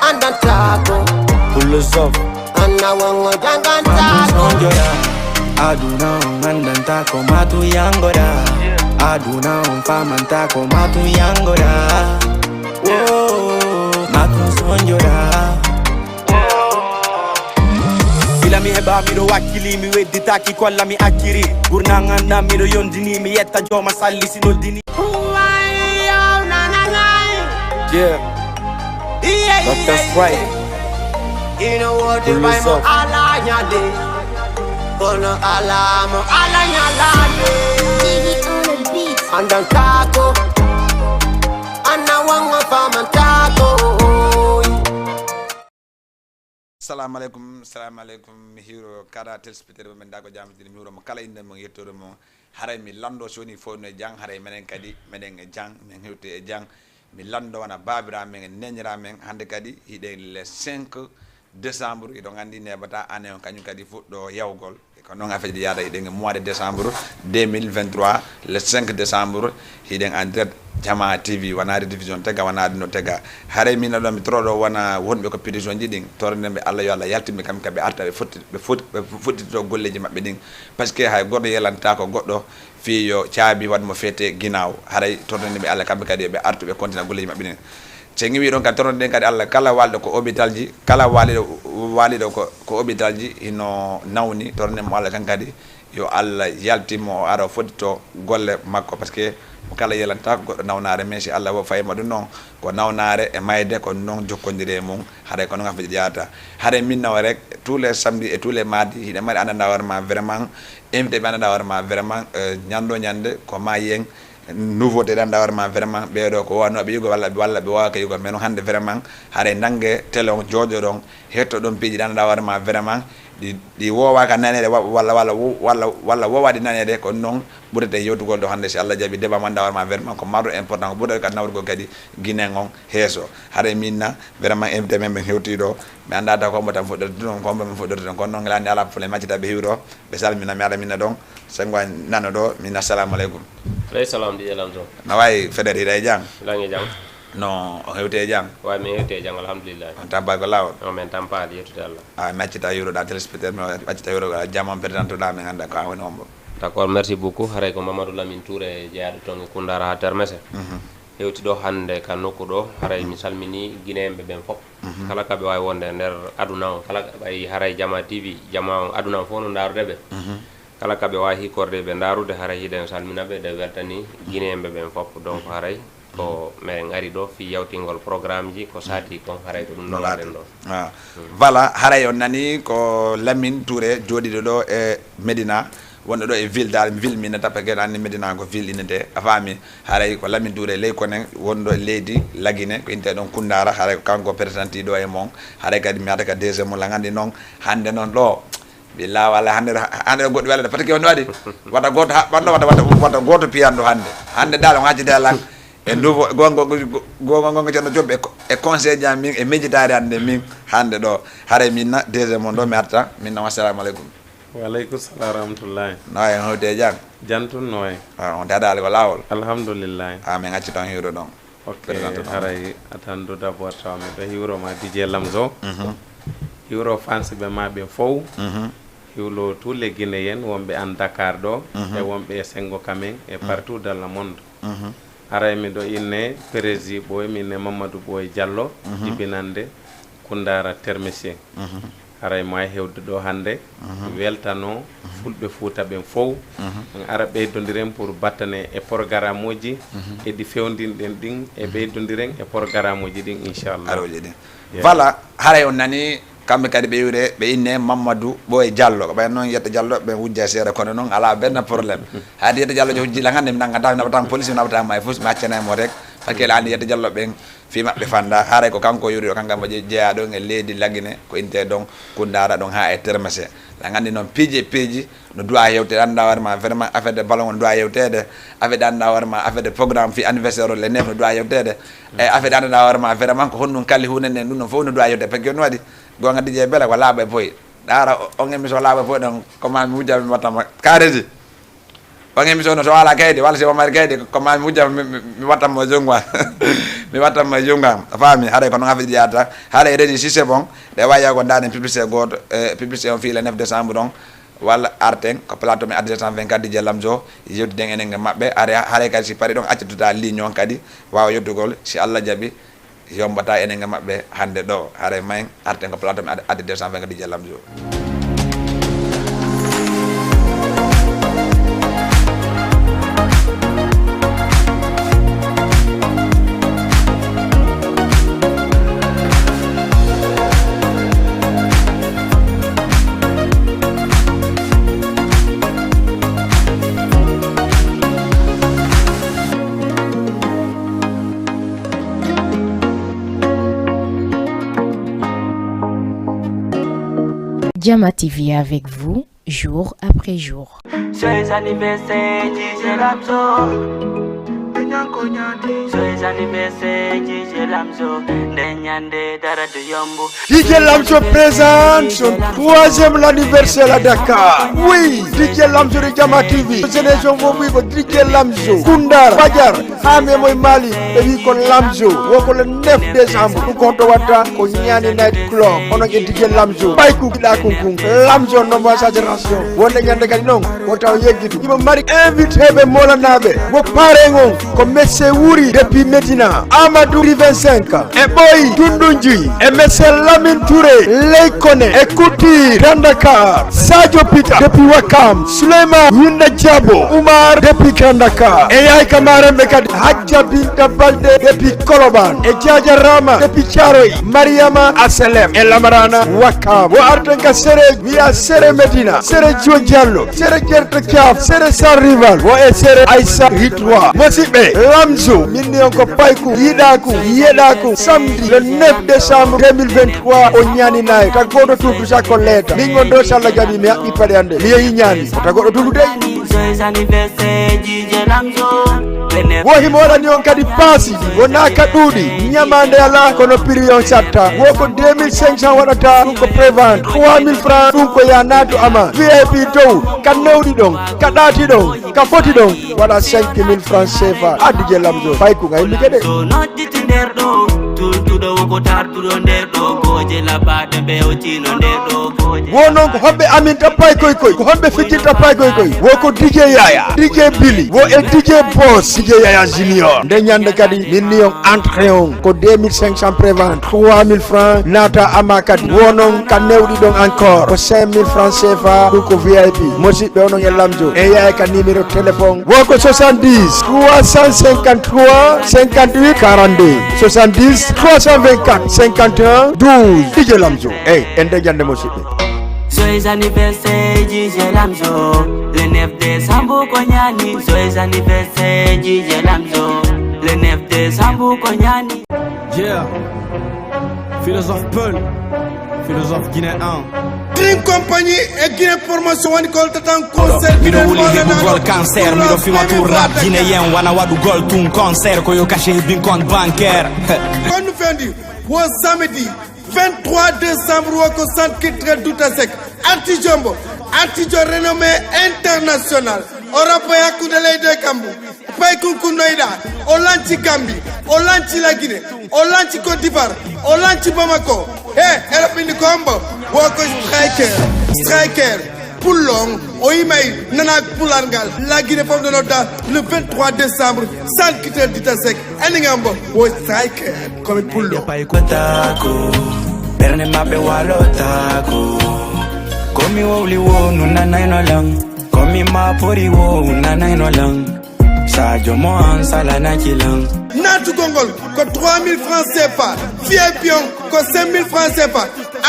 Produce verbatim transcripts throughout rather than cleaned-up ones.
Andantako. Pull us up. Ana wango jangantako. Sonjora. Aduna on andantako matu yangora. Aduna on famantako matu yangora. Whoa, matu sonjora. Bila mi heɓa miɗo wakkili mi wedditaki kolla mi acciri. Gurna ganda miɗo yondini mi yetta joma salli si noddini. Yeah. Doctor Strike. Pull us up. Kono ala mo ala nyalade. Andantako. Ana wango famantako. Salamu aleykum, salamu aleykum. Mi hiiro kala telspectateur mo men dago jam dini mi hiiro mo kala inde mo yettoore mo. Haray mi lando so woni fof no e jang, haray menen kadi menen e jang, men hewti e jang. Mi lando wona babira men e neñira men hande kadi hiɗen le cinq décembre, hiɗon andi nebata année on kañum kadi fuɗɗo yawgol. Ko noon affaire ji yaada hiɗen e mois de décembre deux mille vingt-trois, le cinq décembre hiɗen en direct Jama T V, wona rediffusion tega, wona ɗum no tega. Haray min ɗo mi toroɗo wona wonɓe ko prison ji ɗin, torande ɓe Allah yo Allah yaltin ɓe kam kaɓe arta ɓe fotti ɓe fotti ɓe fottito golleji maɓɓe ɗin. Parce que hay goɗɗo yelanta ko goɗɗo fii yo caabi waɗ mo feete ginaaw. Haray torande ɓe Allah kamɓe kadi yo ɓe artu ɓe kontina golleji maɓɓe ɗin. Ceŋi wi ɗon kadi torande ɗen kadi Allah kala walɗo ko hôpital ji, kala waliɗo waliɗo ko ko hôpital ji hino nawni, torande mo Allah kan kadi yo Allah yaltin mo o ara o fottito golle makko, parce que mo kala yelanta ko goɗɗo nawnaare, mais si Allah wo fayima ɗum noon ko nawnaare e mayde ko noon jokkondire e mum. Haray ko noon affaire ji yahata. Haray min nawa rek tous les samedi et tous les mardi hiɗen mari andanda hoore ma vraiment, invité ɓe andanda hoore ma vraiment, ñando ñande ko ma yen nouveauté ɗe annda hoore ma vraiment ɓeeɗo ko wowanoɓe yugo walla walla ɓe wowaka yugo, mais noon hannde vraiment haray nannge télé on jooɗoɗon hettoɗon piiji ɗe annda hoore ma vraiment ɗi ɗi wowaka naneede walla walla walla walla wowaɗi naneede. Ko noon ɓurete yewtugol ɗo hannde si Allah jaɓi débat mo annda hoore ma vraiment ko marɗo important ko ɓurɗo kadi nawrugol kadi Guinéen on heeso. Haray min na vraiment invité men ɓen hewti ɗo mi annda taw ko hombo tan fuɗɗorte ɗum ko hombo men fuɗɗorte ɗum kono noon ngelani ala problème accita ɓe hiwro ɓe salmina mi ara minna ɗon. Senngo an nano ɗo min assalamu aleykum. Alay salam di elam to. Na wayi feder hiɗa e jang. Langi jang. No o hewte e jang. Wayi mi hewte e jang alhamdulillah. On tampa ko lawol. O men tampa di yettude Allah. A mi accita hiwro da telespectateur mi accita hiwro jam on présentoɗa min annda ko an woni hombo. D'accord, merci beaucoup. Haray ko Mamadou Lamine Touré jeyaaɗo toon e Koundara ha Termese. Hewti ɗo hannde ka nokku ɗo, haray mi salminii Gineyanɓe ɓen fof. Kala ka ɓe waawi wonde e nder aduna on, kala ɓay haray Jama TV, Jama on, aduna on fof no ndaarude ɓe. Kala ka ɓe waawi hikkorde ɓe ndaarude, haray hiɗen salmina ɓe, ɗe weltanii Gineyanɓe ɓen fof. Donc haray ko meɗen ari ɗo fii yawtingol programme ji, ko saati kon, haray ko ɗum ɗo ngaɗen ɗo. Ah. Voilà, haray on nanii ko Lamine Touré jooɗiiɗo ɗo e Médina, wonɗo ɗo e ville dal, ville min ne tappe gen anni Médina ko ville innete, a faami. Haray ko Lamine Touré ley konen wonɗo e leydi Lagine ko innte ɗon Koundara, haray ko kanko présenté ɗo e mon. Haray kadi mi ata ka deuxième mo la nganndi noon hannde noon ɗo billa walla hannde hannde ɗo goɗɗo welata parce que on waɗi wata gooto haɓɓanɗo wata wata wata gooto piyanɗo hannde. Hannde dal on accide lan e nduvo gongo gongo gongo ceerno joom e conseil jam min e mejitaare hannde min hannde ɗo. Haray min na deuxième mo ɗo mi arta min na wassalamu aleykum. Waleykum salam warahmatullahi. No wayi on hewti e jam? Jam tun no wayi. Ah, on tawde Allah ko lawol? Alhamdulillahi. Ah, min acci tan hiwro ɗon. Ok, haray attends tout d'abord taw miɗo hiwro ma D J Lamzo. Mhm. Hiwro fans ɓe ma ɓen fow. Mhm. Hiwlo tous les Guinéens wonɓe an Dakar ɗo mhm. E wonɓe e Sengo Kamen e mhm. Partout dans le monde. Mhm. Haray miɗo inne Prési Ɓooy, mi inne Mamadou Ɓooy Diallo, mhm. Jibinande Koundara Termesi. Mhm. Haray mo ay hewde ɗo hannde, mhm. Weltano mhm. Fulɓe Fuuta ɓen fow. Mhm. En ara ɓeydondiren pour battane e programme uji, mhm. E ɗi fewndinɗen ɗin, e mhm. Ɓeydondiren e programme uji ɗin, inchallah. Aroje ɗin. Yeah. Voilà, haray on nani Kamɓe kadi ɓe iwre ɓe inne Mammadu Ɓooy Jallo, ko ɓay noon Yetta Jallo ɓen wujja e seeɗa kono noon alaa benn problème. Haade Yetta Jallo jo hujji la ngannde mi nanngata mi naɓata police mi naɓata ma e fus mi accana e mo rek. Fakkele anndi Yetta Jallo ɓen fii maɓɓe fannda haray ko kanko yuri o kanko mo jeyaa ɗon e leydi Lagine ko inte ɗon Koundara ɗon haa e Termese. La ngannde noon piiji e piiji no duwa yewteede annda hoore ma vraiment affaire de ballon no duwa yewteede. Affaire de annda hoore ma affaire de programme fii anniversaire o le neuf no duwa yewteede. E affaire de annda hoore ma vraiment ko honɗum kalli huunde nden ɗum ɗon fof no duwa yewteede parce que no waɗi. Goonga Dj Bella ko laaɓa e boy. Ɗaara on émission laaɓa e boy ɗon comment mi wujja mi watta ma kareji. On émission no so wala kaydi, wala si o mari kaydi, ko ma mi wujja, mi, mi, mi wattan mo jungo. Mi wattan mo jungo. A faami, haray ko non affaire ji yahata. Haray Régis, si c'est bon, ɗe wawi yago ndanen publicité goto, eh, publicité on fii le neuf décembre ɗon. Walla arten ko plateau men Adrien cent vingt-quatre, D J Lamzo, yewtiden enen e maɓɓe. Haray, haray kadi si pari ɗon, accituta ligne on kadi, wawa yettugol, si Allah jaɓi. Yombata enen e maɓɓe hannde ɗo. Haray mayen arten ko plateau men Adrien cent vingt-quatre, D J Lamzo. Jama T V avec vous, jour après jour. Joyeux anniversaire, D J Lamzo. Joyeux anniversaire, D J Lamzo. Nde ñande dara du yomb. D J Lamzo présente son troisième anniversaire à Dakar. Oui, D J Lamzo de Jama T V. Génération Bobo, D J Lamzo. Koundar, Badjar, Hame Moy Mali, e wi ko Lamzo, wo ko le neuf décembre, ɗum ko honto watta ko Ñaani Night Club, onon e D J Lamzo, ɓay ko kiɗa kun kun, Lamzo no mo sa génération, wonde ñande kadi noon, o taw yeggitu, imo mari invité ɓe molanaɓe, wo paren on, ko Monsieur Wuri depuis Medina, Amadou vingt-cinq, e ɓoy Tundunji, e Monsieur Lamine Touré, Leykone, e Kuti, Grand Dakar, Sadio Pita depuis Wakam, Souleymane Yunda Diabo, Oumar depuis Grand Dakar, e yaay ka maarenɓe kadi, Hadja Binta Balde depuis Koloban, e Diadia Rama depuis Thiaroye, Mariama Aselem, e Lamarana Wakam. Wo arten ka sere, wiya sere Medina, sere Joe Diallo, sere Gerto Thiaf, sere Sans Rival, wo e sere Aïssa Ritwa. Mosiɓɓe, Lamzo, min ni on ko payku, yiɗaku, yeɗaku, samedi le neuf décembre deux mille vingt-trois, o Ñaani Night. Ta goto tutu sa ko leeta. Min on ɗo, so Allah jaɓi, mi haɓɓi paɗe ande. Mi yehi Ñaani. Ta goto tutu dey. Joyeux anniversaire, D J Lamzo. Wo himo waɗani on kadi paasi, wona ka ɗuuɗi, ñamaande alaa, kono prix on satta. Wo ko deux mille cinq cents waɗata, ɗum ko prévente, trois mille francs, ɗum ko ya naatu ama. V I P dow, ka newɗi ɗon, ka ɗaati ɗon, ka foti ɗon, waɗa cinq mille francs C F A. A D J Lamzo, payku ngal yimɓe kede. So nodditi nder ɗo, tultuɗo wo ko tartuɗo nder ɗo, gooje laɓaaɗe ɓe o tino nder ɗo, gooje. Wo noon ko homɓe aminta paykoy koy, ko homɓe fijirta paykoy koy. Wo ko D J Yaya, D J Billy, wo e D J Boss, D J Yaya Junior. Nde ñande kadi, min ni on entrée on, ko deux mille cinq cents prévente, trois mille francs, naata ama kadi. Wo noon ka newɗi ɗon encore, ko cinq mille francs C F A, ɗum ko V I P. Mosiɓɓe, onon e Lamzo, e yaay ka numéro téléphone. Wo ko soixante-dix, trois cent cinquante-trois, cinquante-huit, quarante-deux. Soixante-dix, trois cent vingt-quatre, cinquante et un, douze. D J Lamzo. Ey, en de ñande mosiɓɓe. Joyeux anniversaire, D J Lamzo. Le neuf décembre, ko Ñaani. Joyeux anniversaire, D J Lamzo. Le neuf décembre, ko Ñaani. Yeah. Philosophe Peul. Philosophe guinéen. Dream Company e Guinée Promotion woni ko holtatan concert. Miɗo wuli heɓugol cancer, miɗo fima tour rap guinéen, wana waɗugol tun concert, ko yo caché heɓin compte bancaire. Kon no fendi, wo samedi vingt-trois décembre, wo ko centre culturel Douta Seck, artijo mbo, artijo renommé international, o rappa e hakkunde leydi e kammu. Pay kunkunnoyɗa, o lanci Gambi, o lanci La Guinée, o lanci Côte d'Ivoire, o lanci Bamako. He, eɗo ɓindi ko hombo? Wo ko Striker, Striker, pullo on, o yimay nana pular ngal. La Guinée fof no nodda le vingt-trois décembre, centre culturel Douta Seck. Enen hombo? Wo Striker, komi pullo. Ɓe pay ko taako, ɓernde maɓɓe walotaako. Komi wowli wo nunanayno lan, komi mapori wo nunanayno lan. Sadio mo an salanaki lan. Naatugol ngol ko trois mille francs C F A, V I P on ko cinq mille francs C F A.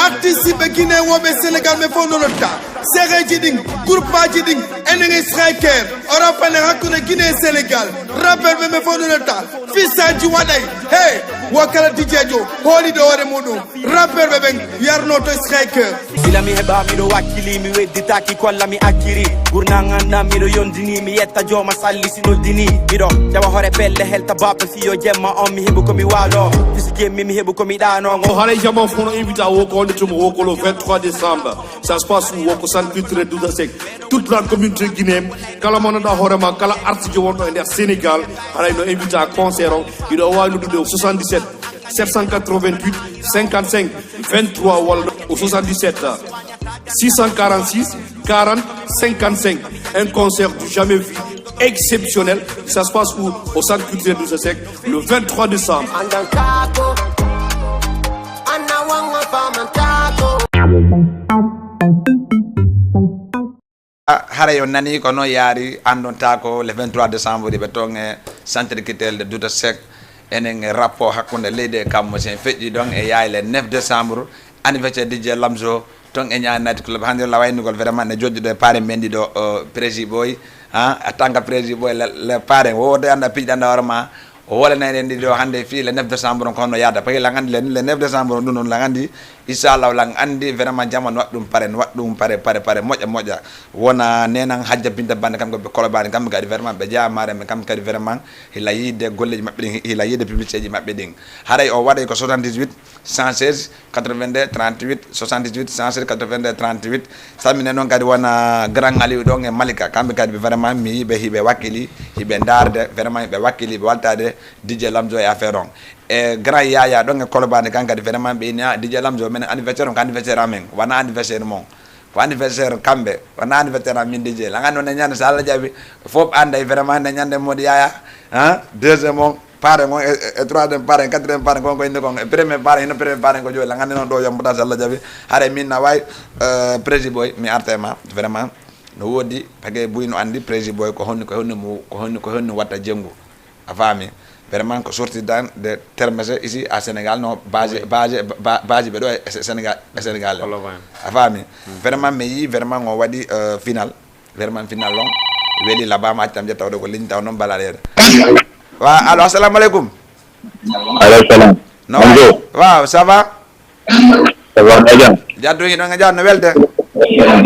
Artiste ɓe Guinée woɓe Sénégal ɓe fof no notta. Sereji ɗin, groupe aji ɗin, enen e Striker, o rappane hakkunde Guinée e Sénégal. Rappeur ɓe ɓe fof no notta. Fisaji waɗay, hey, wo kala D J jo hooliɗo hoore muɗum. Rappeur ɓe ɓen yarnoto Striker. Gila mi heɓa miɗo wakkili, mi wedditaki kolla mi akkiri. Gurna nganda miɗo yondini, mi yetta jooma salli si noddini. Miɗo jawa hoore pelle helta bappe fiyo jemma on, mi heɓu ko mi waalo. Fisi jemmi mi heɓu ko mi ɗaano. O haray jama fono invita wo ko onde tuma wo ko le vingt-trois décembre. Ça se passe où? Wo ko centre culturel Douta Seck. Toute la commune Guinée, kala mo nanda hoore ma, kala artiste wonɗo e nder Sénégal, haray no invité à concert o, hiɗo wawi noddude o soixante-dix-sept sept cent quatre-vingt-huit cinquante-cinq vingt-trois walla o soixante-dix-sept six cent quarante-six quarante cinquante-cinq. Un concert du jamais vu, exceptionnel. Ça se passe où? Au centre culturel Douta Seck, le vingt-trois décembre. Andan kako, ana wanga faman kako. Ah, haray on nanii ko noon yaari, anndontaa ko le vingt-trois décembre ɓe toon e centre culturel de Douta Seck, enen e rapport hakkunde leydi e kammu sen feƴƴi ɗon e yaay le neuf décembre, anniversaire D J Lamzo toon e Ñaari Night Club. Hannde la waynugol vraiment ne jojjuɗo e paare men ɗiɗo, prési ɓooy, ah, a tanga prési ɓooy le, le paare wowode annda piiɗanɗa hoore ma. O wala nayɗen ɗiɗo hannde fii le neuf décembre on ko honno yaada, parce que lan anndi le, le neuf décembre on ɗum ɗon lan anndi, inchallahu lan anndi vraiment jama no waɗɗum pare, no waɗɗum pare pare pare moƴƴa moƴƴa. Wona nenan hajja binta bande kam ko ɓe kolobani kamɓe kadi vraiment ɓe jeya maare men kamɓe kadi vraiment hila yiide golleji maɓɓe ɗin, hila yiide publicité ji maɓɓe ɗin. Haray o waɗay ko soixante-dix-huit cent seize quatre-vingt-deux trente-huit, soixante-dix-huit cent seize quatre-vingt-deux trente-huit. Salmine noon kadi wona grand Aliou ɗon e Malika, kamɓe kadi vraiment mi yiɓe hiɓe wakkili, hiɓe ndaarde vraiment hiɓe wakkili hiɓe waltaade D J Lamzo e affaire on. E grand Yaya ɗon e Kolobane kan kadi vraiment ɓe ini, ah, D J Lamzo men anniversaire on ko anniversaire amen, wona anniversaire mon. Ko anniversaire kamɓe, wona anniversaire am min D J. Lan anndi on e ñande so Allah jaɓi fof annday vraiment nde ñande modi Yaya, ah, deuxième on, paren on e, e, e troisième paren, quatrième paren kon ko inde kon e premier paren, hino premier paren ko joyi. Lan anndi noon ɗo yambuta so Allah jaɓi. Haray min na wawi, euh, prési boy mi arta e ma vraiment. No woodi page buy no anndi prési boy ko honni ko honni mu ko honni ko honni watta jenngu. A faami? Vraiment ko sorti dans des termes ici à Sénégal no base base base ɓe ɗo e Sénégal e Sénégal. A faami? Vraiment mi yii vraiment o waɗi, euh, final. Vraiment final on weli labama acci tam ƴetta waɗa ko ligne taw noon balaɗeede. Wa allo, assalamu aleykum. Aleykum salam. No wayi? Waaw, ça va? Ça va, Badiane? Jaddu hiɗon e jam no welde?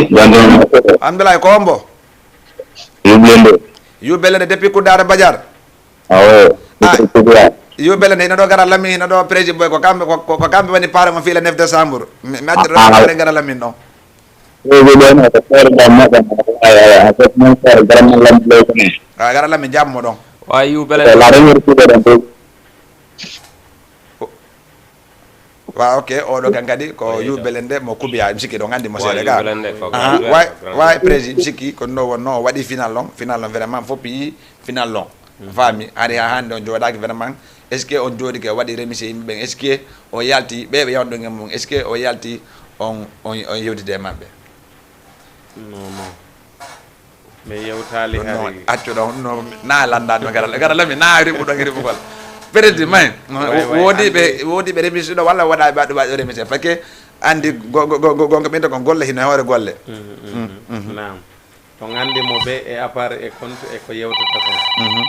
Jam. Alhamdulillah, ko hombo? Yublende. Yublende depuis Kuddare Badiar. Awo. Ah. Kuddare. Yublende ina ɗo gara Lamine, ina ɗo prési boy ko kamɓe ko ko kamɓe woni pare mo fii le neuf décembre. Mi mi acca ɗo Ah. pare gara Lamine ɗo. Ko ɓe ɗon ko feere ɗam maɓɓe. Ay ay ay ko mon feere garam lam lay ko ne. Ah, gara Lamine jam mo ɗon. Wa Yublende. Ko la rewir ko ɗon ko. Wa ok, oɗo kan kadi ko Yublende mo kubiya mi sikki ɗo gandi mo seeɗa ga. Yublende ko Aha, grand way frère, ko grand way frère. Prési mi sikki ko no wonno o waɗi final on, final on vraiment fof yi final on. Faami ari ha hande on joɗaki vraiment, est ce que on joɗike waɗi remise yimɓe ɓen, est ce que o yalti ɓe ɓe yawɗo e mum, est ce que o yalti on on on yewtide e maɓɓe? Non non. Mi yewtali Ɗum noon hari. Accu ɗon no na landa ɗo garal garal mi na riɓu ɗon riɓugol. Peut-être may Way, way, wodi ɓe andi. Wodi ɓe remise ɗo walla waɗa ɓe ɗo waɗi remise parce que andi go- go- go- go- gonka ɓinta kon golle hino e hoore golle. Naam. To gandi mo be e apar e compte e ko yewtata kon.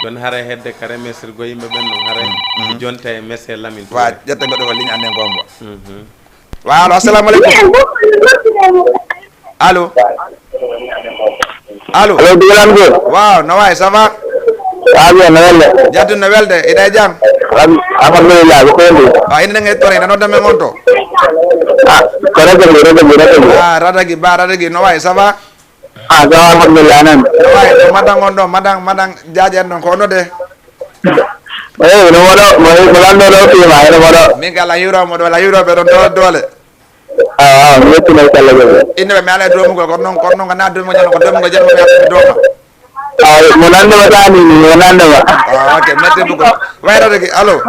Ɗon haray hedde ka remesirgo yimɓe ɓen non haray e jonta e mese lamin. Wa ƴetta goɗɗo ko ligne annen gombo. Wa allo, assalamu aleykum. Allo. Allo. Allo, Dugalan ko? Waaw, no wayi, ça va? Abi no welle. Jattu no welde, iɗa e jam? Abi alhamdulillah ko kondi. Wa ina nge tore ina nodda men on to. Ah, ko rata mi rata mi rata mi. Ah, radagi ba radagi no wayi, ça va? Ah, ça va alhamdulillah nan. No wayi, to madan on ɗo, madan madan jaajen ɗon ko nodde. Eh, no moɗo mo mo lando ɗo fima ene moɗo. Min ka la yuro mo ɗo, la yuro ɓe ɗon doole doole. Ah, ah, mi yettino ko Allah jaɓi. Inne ɓe mi ala e domugol kono noon kono noon ko na domugol ñande ko domugol janngo ɓe mi dooma. Ah, mo nande ma tani ni mo nande ma. Ah, ok, merci beaucoup. Way radagi, allo.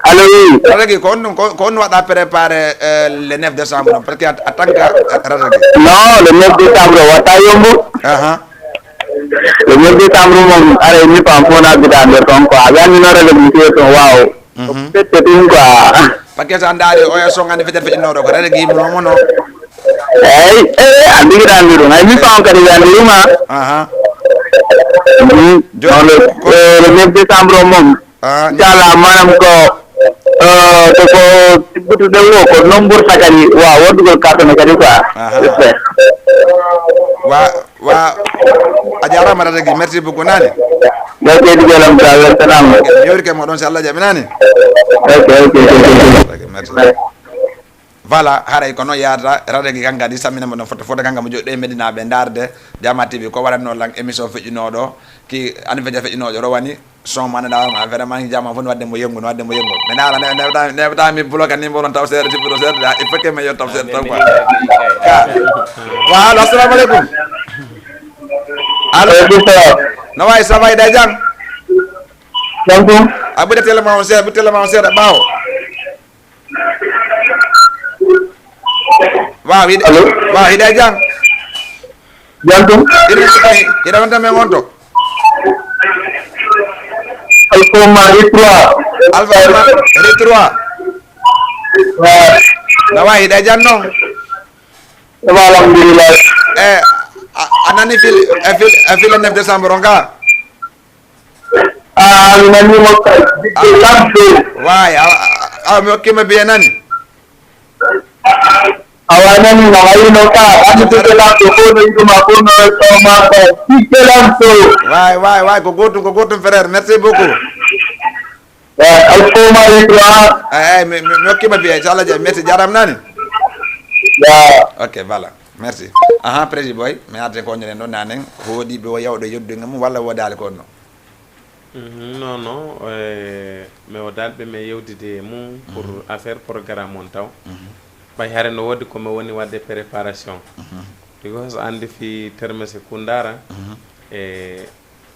Allo, oui. Radagi ko on ɗum ko ko on waɗa préparé, euh, le neuf décembre non parce que a tanka radagi. Non, le neuf décembre wata yombo. Aha. Le neuf décembre moom are mi pam fona bita nder ton quoi. Yandi no rele mi to waaw. Fette ɗum quoi. Parce que so a ndaari oya song ande feƴat feƴinnoɗo ko rene gi yimɓe nomo no. Eyyi, eyyi, a jogui ɗa mbiɗum hay mi fam kadi wi andiruma. Aha. Nono le neuf décembre o moom. Inchallah manam ko ko ko tiggutude o ko noon ɓurta kadi wa woddugol carton kadi quoi. Respect. Wa wa a jarama radagi, merci beaucoup nani. Merci. Dugalam ka weltanama. Mi yewrike moɗon so Allah jaɓi nani. Ok ok ok. Ok, merci. Voilà, haray ko noon yaata. Raɗe ki kan kadi, salminama ɗon fota fota kan kam mo joɗɗo e Medina ɓe ndaarde Jama T V. Ko waɗatnoo lan émission feƴƴunooɗo ki, anniversaire feƴƴunooɗo rowani. Son mo anndaa ma vraiment jama fof no waɗde mo yengu, no waɗde mo yengu. Mi naara ne ne ta ne ta mi bloqué ni mbolon taw seeɗa, sipiro seeɗa, il faut que mi yetto taw seeɗa taw quoi. Ka. Wa allo, assalamu alaikum. Allo. Alaikum salam. No wayi, ça va, hiɗa e jam? Jam tum. A ɓuɗe télé ma on seeɗa, ɓuɗe télé ma on seeɗa ɓaawo. Waaw, hiɗa, allo? Waaw, hiɗa e jam? Jam tum? Hiɗa, hiɗa wonta men on to? Alpha Mari trois. Alpha Mari trois. Waaw. Na waawi, hiɗa e jam non? Alhamdulillah. Eh, a, a nani fil, e fil, e fil neuf décembre on ka? Ah, mi nani mo kay. Bigge lamɗo. Waay, a, a, a, mi hokkima biye nani? Awa nani no hayno ka, andi bigge lamɗo, ko no yiɗuma, ko no wetto ma ko. Bigge lamɗo. Waay, waay, waay, ko gotum, ko gotum, frère. Merci beaucoup. Eh, alfoma yitma. Eh, eh, mi, mi, mi hokkima biye, inchallah, je, merci, jaram nani. Ya. Ok, voilà. Merci. Aha, Prési Boy, mi arde ko oñoren ɗo nanen, hoodi ɓe o yawɗo yoddude mum walla wodaali ko no? Mhm, non, non, eh, mi wodaali ɓe mi yewtide e mum pour affaire programme on taw. Mhm. Ɓay hare no woodi ko mi woni waɗde préparation. Mhm. Because andi fi terme se kundara, e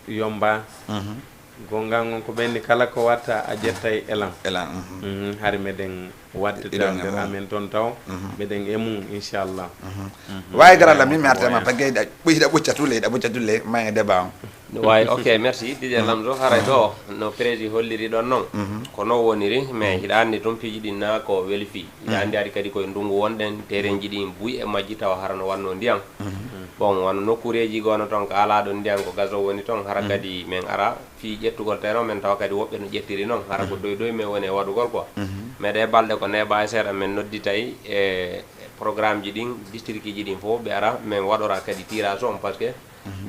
yomba. Mhm. Gonga ngon ko ɓenni kala ko watta a ƴettay elan. Elan, mhm. Mhm, hari meɗen waɗde Iɗon e nder mum. Amen ton taw. Mhm. Meɗen e mum, inchallah. Mhm. Mhm. Wawi garalla min mi artama bagge hiɗa hiɗa ɓucca tule, hiɗa ɓucca tule, ma e débat on. Wawi, ok, merci. Dj Lamzo, haray ɗo no prési holliri ɗon non. Mhm. Ko non woniri, mais hiɗa andi tun piiji ɗin na ko weli fi. Hiɗa andi ari kadi koye ndungu wonɗen, terenji ɗin buy e majji tawa hara no wanno ndiyam. Mhm. Bon, wano nokkureji gono ton ko ala ɗon ndiyam, ko gazo woni ton, hara kadi men ara fi ƴettugol terrain men tawa kadi woɓɓe no ƴettiri non, hara ko doy doy men woni e waɗugol quoi. Mhm. Mais ɗe balɗe ko neeɓa e seeɗa men nodditay e programme ji ɗin, district ji ɗin fof ɓe ara men waɗora kadi tirage on, parce que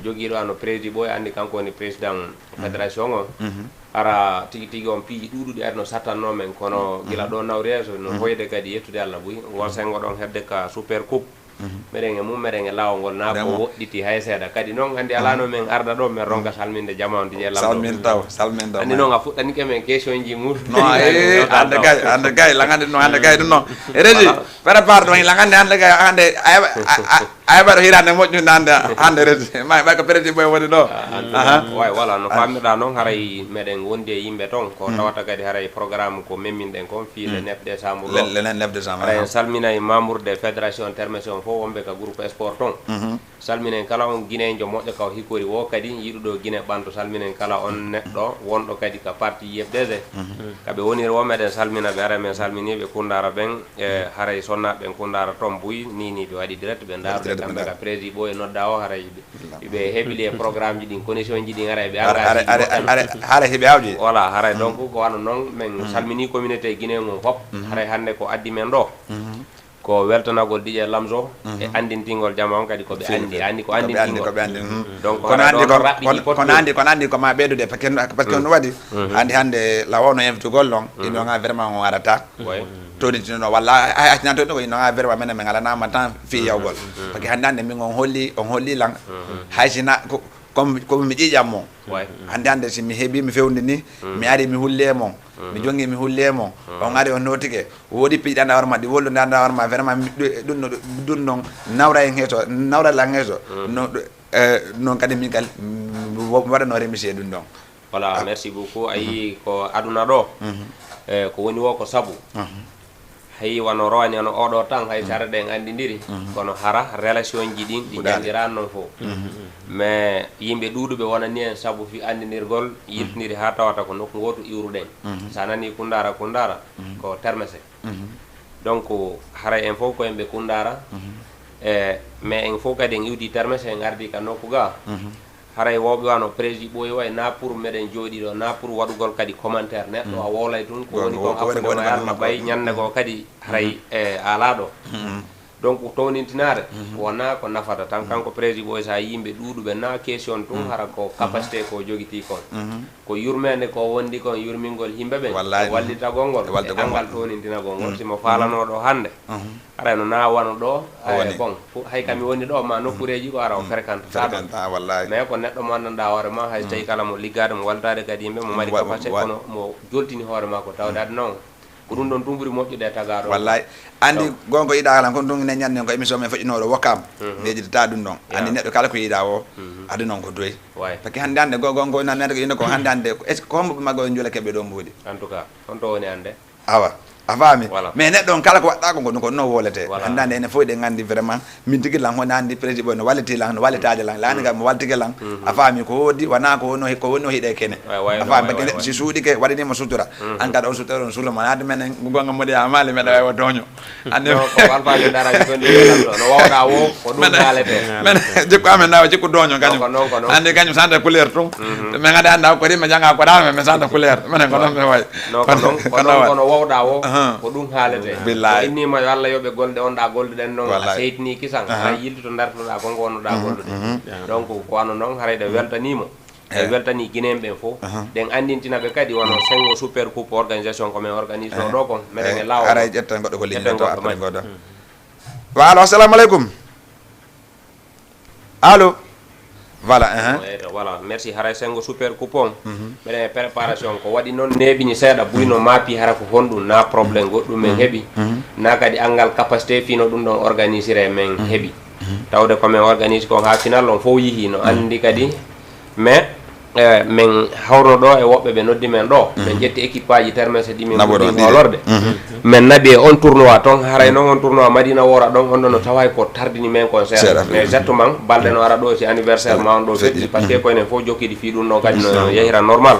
jogiiɗo ano prési ɓoy andi kanko woni président fédération on. Mhm. Ara tigi tigi on piiji ɗuɗuɗi ari no sattanno men, kono gila ɗo nawri yeeso no hoyde kadi yettude Allah buy. Ngol sengo ɗon hedde ka super coupe. Mhm. Meɗen e mum, meɗen e laawol ngol, na ko woɗɗiti hay seeɗa. Kadi noon, anndi alaa no men arda ɗo, men ronka salminde jama on, Dj Lamzo. Salmin taw, salmin taw. Anndi noon, a fuɗɗanike men question ji mum. Non, eh, hannde kay, hannde kay, langande ɗum, hannde kay ɗum noon. E Rési, prépare ɗum, langande hannde kay, hannde, a heɓa, a, a, a heɓa ɗo hirande moƴƴunde hannde, hannde Rési. Ma, ɓay ko Prési Boy woni ɗo. Ah, hannde. Aha. Way, voilà, no faamirɗaa noon, haray meɗen wondi e yimɓe toon, ko tawata kadi haray programme ko memminɗen kon fii le neuf décembre ɗo. Le, le neuf décembre, haray en salminay membre de fédération termation fof wonɓe ka groupe sport toon. Mhm. Salminen kala on Guinéenjo moƴƴo ka o hikori wo kadi yiɗuɗo Guinée ɓanto. Salminen kala on neɗɗo wonɗo kadi ka parti I F D G. Mhm. Ka ɓe woniri wo meɗen salmina ɓe, haray men salmini ɓe Kundara ɓen, e haray sonna ɓen Kundara toon buy, ni ni ɓe waɗi direct, ɓe ndarude kamɓe ka prési ɓo e nodda o, haray ɓe heɓili e programme ji ɗin, connexion ji ɗin, haray ɓe engagé ji moƴƴa. Haray heɓi awdi. Voilà, haray donc ko wano noon, men salmini communauté Guinée ngon fof. Mhm. Haray hannde ko addi men ɗo. Mhm. Ko weltanagol D J Lamzo e anndintingol jama on kadi ko ɓe anndi, anndi ko anndintingol. Ko ɓe anndi, mhm. Donc, kono anndi ko, kono anndi, kono anndi ko ma ɓeydude, parce que, parce que no waɗi, anndi hannde la wonno invitugol non, ino nga vraiment on arata. Toditino no, walla ay, ay, accinan toditino ko ino nga vraiment menen men alanama temps fii yawgol. Parce que hannde hannde min on holli, on holli lan. Hay sina ko, Comme, comme mi ƴiiƴam mon. Hannde, hannde, si mi heɓii, mi fewndi ni, mi ari, mi hulli e mon, mi jonngi, mi hulli e mon, on ari, on nootike, woodi piiɗi ɗan hoore ma, ɗi wollude ɗan hoore ma, vraiment, mi, ɗu-, ɗum no, ɗum noon, nawra en heeso, nawra lan heeso. No, eh, noon kadi min kadi, mi wa-, mi waɗano remercier ɗum ɗon. Voilà, merci beaucoup. A yii ko aduna ɗo, eh, ko woni wo ko sabu. Hay wano rowani, wano oɗo tan, hay sara ɗen anndindiri, kono hara relation ji ɗin ɗi jandiran non fof. Mais yimɓe ɗuuɗuɓe wonani en sabu fi anndinirgol, yiltiniri ha tawata ko nokku ngotu iwruɗen. Sa nani Kundara, Kundara, ko termese. Donc, haray en fof ko en ɓe Kundara. E, mais en fof kadi en iwdi termese, en ardi ka nokku ga. Haray wowɓe wano prési ɓooyi way, na pour meɗen jooɗi ɗo, na pour waɗugol kadi commentaire. Neɗɗo a wowlay tun, ko woni ko hakkunde ma e Allah, ɓay ñande goo kadi haray, e, a alaa ɗo. Donc, townintinaare wonaa ko nafata tan. Kanko président Boy, so a yimɓe ɗuuɗuɓe na question tun, hara ko capacité ko jogitii kon. Ko yurmeende ko wondi kon, yurmingol yimɓe ɓen, wallitagol ngol e angal townintinagol ngol. Si mo faalanoo ɗo hannde, haray no na wano ɗo. Bon, hay kami woni ɗo, ma nokkureeji ko ara o fréquente ta ɗo. Mais ko neɗɗo mo anndanɗaa hoore ma, hay so tawi kala mo liggaade, mo waltaade kadi yimɓe, mo mari capacité, kono mo joltini hoore ma ko tawde aduna on. Ko ɗum ɗon tun ɓuri moƴƴude e tagaaɗo. Wallay. Anndi gonko yiɗa kala kon tun ne ñande ko émission men feƴƴinooɗo Wokam. Neji ta ɗum ɗon. Anndi neɗɗo kala ko yiɗa o, adi noon ko doy. Parce que hannde hannde go gonko nan nata ko yino ko hannde hannde, est ce que ko hombo ɓe maggo en jula keɓe ɗo mbuuɗi? En tout cas, on to woni hannde. Awa. A faami? Mais neɗɗo on kala ko waɗɗa ko, ko ɗum ko ɗum o wolete. Hannde hannde ene fof ɗen anndi vraiment. Min tigi lan, hono anndi président Boy no walliti lan, no wallitaade lan. Laani kam mo waltike lan. A faami ko woodi, wona ko woni, ko woni o hiɗe kene. A faami, parce que neɗɗo si suuɗike, waɗanimo sutura. An kadi on sutura, on suula mo. Naade men en, gonga modi a maali, meɗa wawi o tooño. Anndi ko walfaaji daraji ko ndi ɗo, no wawɗa wo, ko ɗum haalete. Men, jikku amen na jikku dooño kañum. Anndi kañum santa couleur tun. Men ade annda ko rima janga ko rama, men santa couleur. Men ko noon men wayi. No, ko noon, ko noon, kono wawɗa wo, ko ɗum haalete. Billahi. O innima yo Allah yoɓe golde on ɗa golduɗen noon, a seytini kisan, a yilti to dartoɗa ko ngonoɗa goldude. Donc, ko wano noon, haray ɗe weltanimo. E weltani Guinéen ɓen fof. Ɗen anndintina ɓe kadi wano Sengo Super Coupe organisation ko men organise no ɗo kon. Meɗen e laawol. Haray ƴetten goɗɗo ko ligne to après goɗɗo. Wa allo, assalamu aleykum. Allo. Voilà, hein. Voilà, merci. Haray Sengo Super Coupe on. Meɗen e préparation ko waɗi noon neeɓini seeɗa, buy no maapi, hara ko honɗum, na problème goɗɗum men heɓi, na kadi anngal capacité fino ɗum ɗon organisire men heɓi. Tawde ko men organise kon ha final on fof yihi no anndi kadi. Mais, eh, min hawruno ɗo e woɓɓe ɓe noddi men ɗo. Min ƴetti équipe aji termese ɗi min puɗɗi hoolorde. Min naɓi e on tournoi ton, haray noon on tournoi Madina Wora ɗon, on ɗon no taway ko tardini men kon seeɗa. Mais exactement, balɗe no ara ɗo si anniversaire ma on ɗo feƴƴi, parce que ko enen fof jokkiɗi fii ɗum ɗon kadi no yahira normal.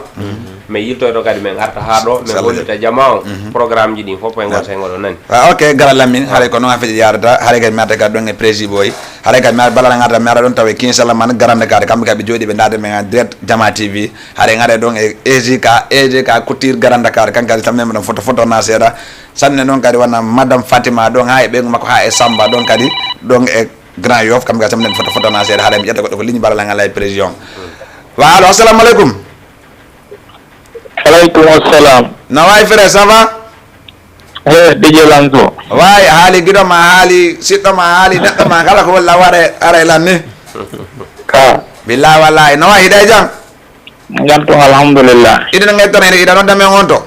Min yiltoyto kadi min arta haa ɗo, min hollita jama on programme ji ɗin fof, koye ngol sengo ɗo nani. Ah, ok, Garan Lamine, haray ko noon a feƴƴi yaadata, haray kadi mi arta kadi ɗon e président Boy. Haray kadi mi ara bala ngata mi ara ɗon tawa e King Salaman, Grand Dakar, kamɓe kadi ɓe jooɗi ɓe ndaade men en direct Jama T V. Haray ngare ɗon e A J K, A J K Couture Grand Dakar, kanko kadi samne ɗon photo, photo na seeɗa. Samne noon kadi wona Madame Fatima ɗon haa e ɓeyngu makko haa e Samba ɗon kadi, ɗon e Grand Yoff, kamɓe kadi samne photo, photo na seeɗa. Haray mi ƴetta goɗɗo ko ligne bala ngal e président. Wa allo, assalamu aleykum. Aleykum assalam. No wayi frère, ça va? He, D J Lanzo. Wayi, haali giɗo ma, haali siɗɗo ma, haali neɗɗo ma, kala ko woni lan ware, ara e lan ni. Ka. Billahi wallahi, no wayi, hiɗa e jam? Jam tun, alhamdulillah. Iɗen ngay tan, iɗa nodda men on to?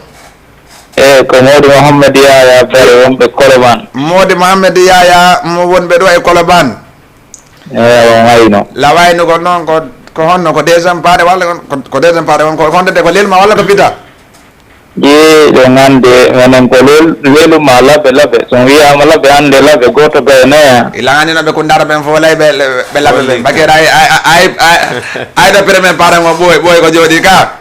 E, ko Modi Mohammed Yaya, Bere wonɓe Koloban. Modi Mohammed Yaya, mo wonɓe ɗo e Koloban. Ewa, o wayno. La wayno ko noon ko, ko honno ko deuxième paare walla ko, ko deuxième paare on ko honde de ko lelma walla ko bita? Jee, ɗo ngande menen ko lel, leluma laɓe laɓe. So mi wiyama laɓe hande laɓe goto gaynaya. Ila ngani no ɓe kundara ɓen fof lay ɓe, ɓe laɓe ɓe. Bakira ay, ay, ay, ay, ay ɗo premier paare mo ɓooy, ɓooy ko jooɗi ka.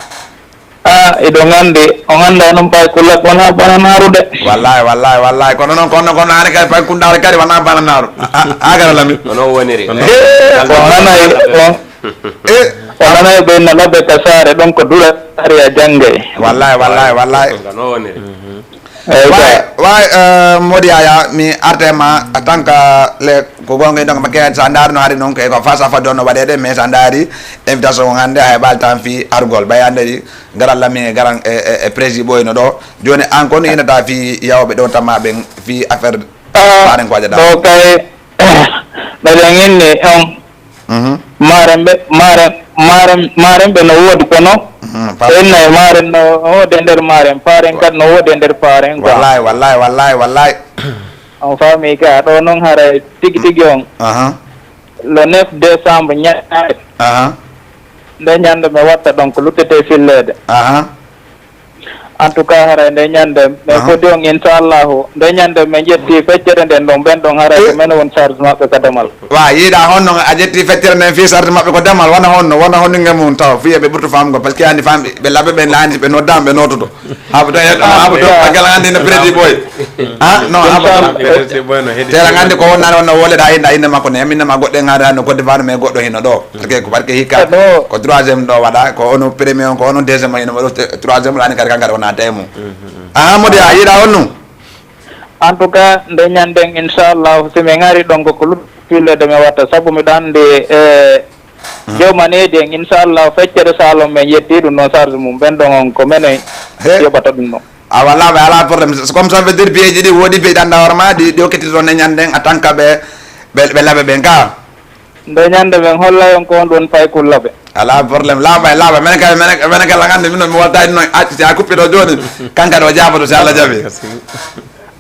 Ah, eɗo nganndi, o nganndaa noon paykun laɓɓe wonaa bana naaru de. Wallahi, wallahi, wallahi. Kono noon, kono, kono haani kadi paykun ndaare kadi wonaa bana naaru. A, a, a gara Lamin. Ko noon woniri. Eh, o nanay, o, eh, o nanay ɓe no laɓɓe ka saare ɗon ko dura ari a janngay. Wallahi, wallahi, wallahi. Ko noon woniri. Eyi, way, way, eh, Modi Yaya, mi arta e ma en tant que le, ko gonga donc, ma ke, sa ndaari no hari noon, ko face à face ɗon no waɗeede, mais sa ndaari invitation on hannde, a heɓaali tan fii argol. Ɓay hannde ɗi, garan Lamin e garan e, e, e président Boy no ɗo. Jooni, an kono yinata fii yawɓe ɗo tamma ɓen fii affaire faaren ko waɗata? Ɗo kay, meɗen inni on. Mhm. Maren ɓe, maren, maren, maren ɓe no woodi kono. Mhm, fa- ɓe inna e maren no woodi e nder maren, faaren kadi no woodi e nder faaren quoi. Wallahi, wallahi, wallahi, wallahi. On faami ka, ɗo noon haray tigi tigi on. Aha. Le neuf décembre ñaare. Aha. Nde ñande mi watta ɗon ko luttete filleede. Aha. En tout cas, haray nde ñande, mais aha, foti on, inchallahu, nde ñande min ƴetti feccere nden ɗon, ɓen ɗon haray ko, eh, men won charge maɓɓe ka damal. Wa, yiɗa honno a ƴetti feccere nden fii charge maɓɓe ko damal, wona honno, wona honno ngam mum taw, fii ɓe ɓurtu faamugol, parce que andi faam, ɓe laɓɓe ɓen laani, ɓe noddaama, ɓe noototo. Ha ɓe tawi, ha ɓe tawi, ɓe tawi, ɓe tawi, ɓe tawi, ɓe tawi, ɓe tawi, tela ngandi ko wonnani wonno wolede a inna, inna makko ne, yam inna ma goɗɗo e ngaada no Côte d'Ivoire, mais goɗɗo hino ɗo. Parce que ko barke hikka, ko troisième ɗo waɗa, ko ono premier on, ko ono deuxième on, ino waɗo te-, troisième laani kadi kankadi wona temu. Mhm, mhm. Aha, Modi, a yiɗa on nu? En tout cas, nde ñanden, inchallah, si mi ngari ɗon ko ko lutti fillede mi watta, sabu miɗo anndi e jooma needi en, inchallah, feccere salon men yetti ɗum ɗon charge mum, ɓen ɗon on ko menen He. Yoɓata ɗum ɗon. A wala ɓe ala problème. Comme ça veut dire piège ɗi woodi piège ɗan dawar ma ɗi ɗi okkiti ɗon e ñanden a tanka ɓe ɓe ɓe laɓe ɓen ka. Nde ñande men hollay on ko on ɗon pay kullaɓe. Ala problème, laaɓa e laaɓa. Menen kay, menen, menen kala ngande min mi watta no acci si a kuppi ɗo jooni. Kanka ɗo jaaboto si Allah jaɓi.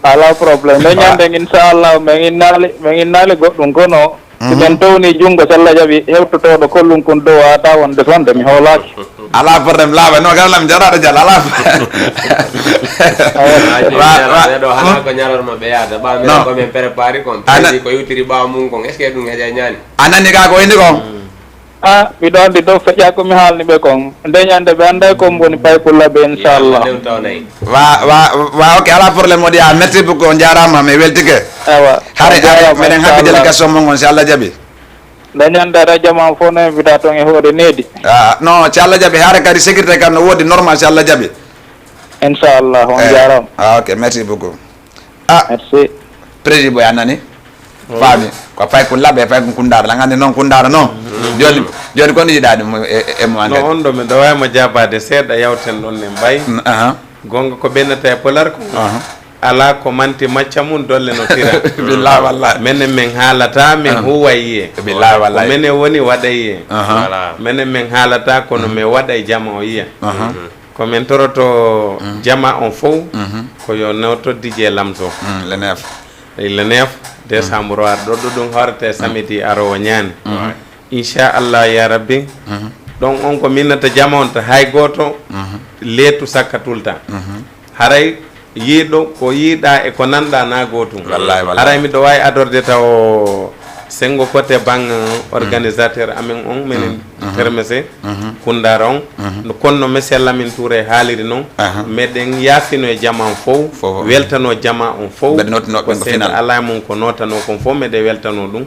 Ala problème. Nde ñande inchallah men innali men innali goɗɗum kono si men towni junngo si Allah jaɓi hewtotoɗo kollum kun dow ata wonde sonde mi hoolaaki. Ala problème, laaɓa no galam jaraɗo jal ala. Wa- wa- ɓeɗo hana ko ñalorma ɓe yaada ɓa minen komin prépari kon prési ko yewtiri ɓawa mum kon est ce que ɗum heƴa ñaani? A nani ka ko indi kon? A miɗo andi ɗo feƴƴa ko mi haalni ɓe kon nde ñande ɓe anday kon woni paykulla ɓe inchallah. Wa wa wa ok, ala problème, o ɗiya merci beaucoup, on jarama mi weltike. Awa hare hare meɗen habbi délégation mon on si Allah jaɓi. Nde ñande aɗa jama fof no invita toon e hoore needi. Ah, non si Allah jaɓi hare kadi sécurité kam no woodi normal si Allah jaɓi. Inchallah on jarama. Ah, ok, merci beaucoup. Ah, merci. Président boy a nani? Faami ko fay ko laɓe fay ko kundara la ngande noon kundara noon. Joni joni kono yiɗaɗi mo e e mo no ande. On ɗo miɗo wawi mo jabade seeɗa yawten ɗon ne mbay. Aha. Gonga ko ɓennata e polar ko. Aha. Ala ko manti macca mum dolle no tira. Billahi wallahi. Menen men haalata men huwa yiye. Billahi wallahi. Menen woni waɗa yiye. Menen men haalata kono men waɗa e jama o yiya. Ko min toroto jama on fof ko yo nawto D J Lamzo. Le neuf. Le neuf décembre o ar ɗo ɗo ɗum horte samedi arowo ñaani. Inchallah ya rabbi. Ɗon on ko minnata jama on to hay gooto leetu sakka tulta. Haray yiiɗo ko yiiɗa e ko nanɗa na gootum. Haray miɗo wawi adorde taw sengo côté bang organisateur amen on menen termese kundara on. Kono no monsieur Lamine Touré haaliri noon meɗen yaafino e jama on fof. Weltano jama on fof ko seeɗa ala mum ko notano kon fof meɗen weltano ɗum.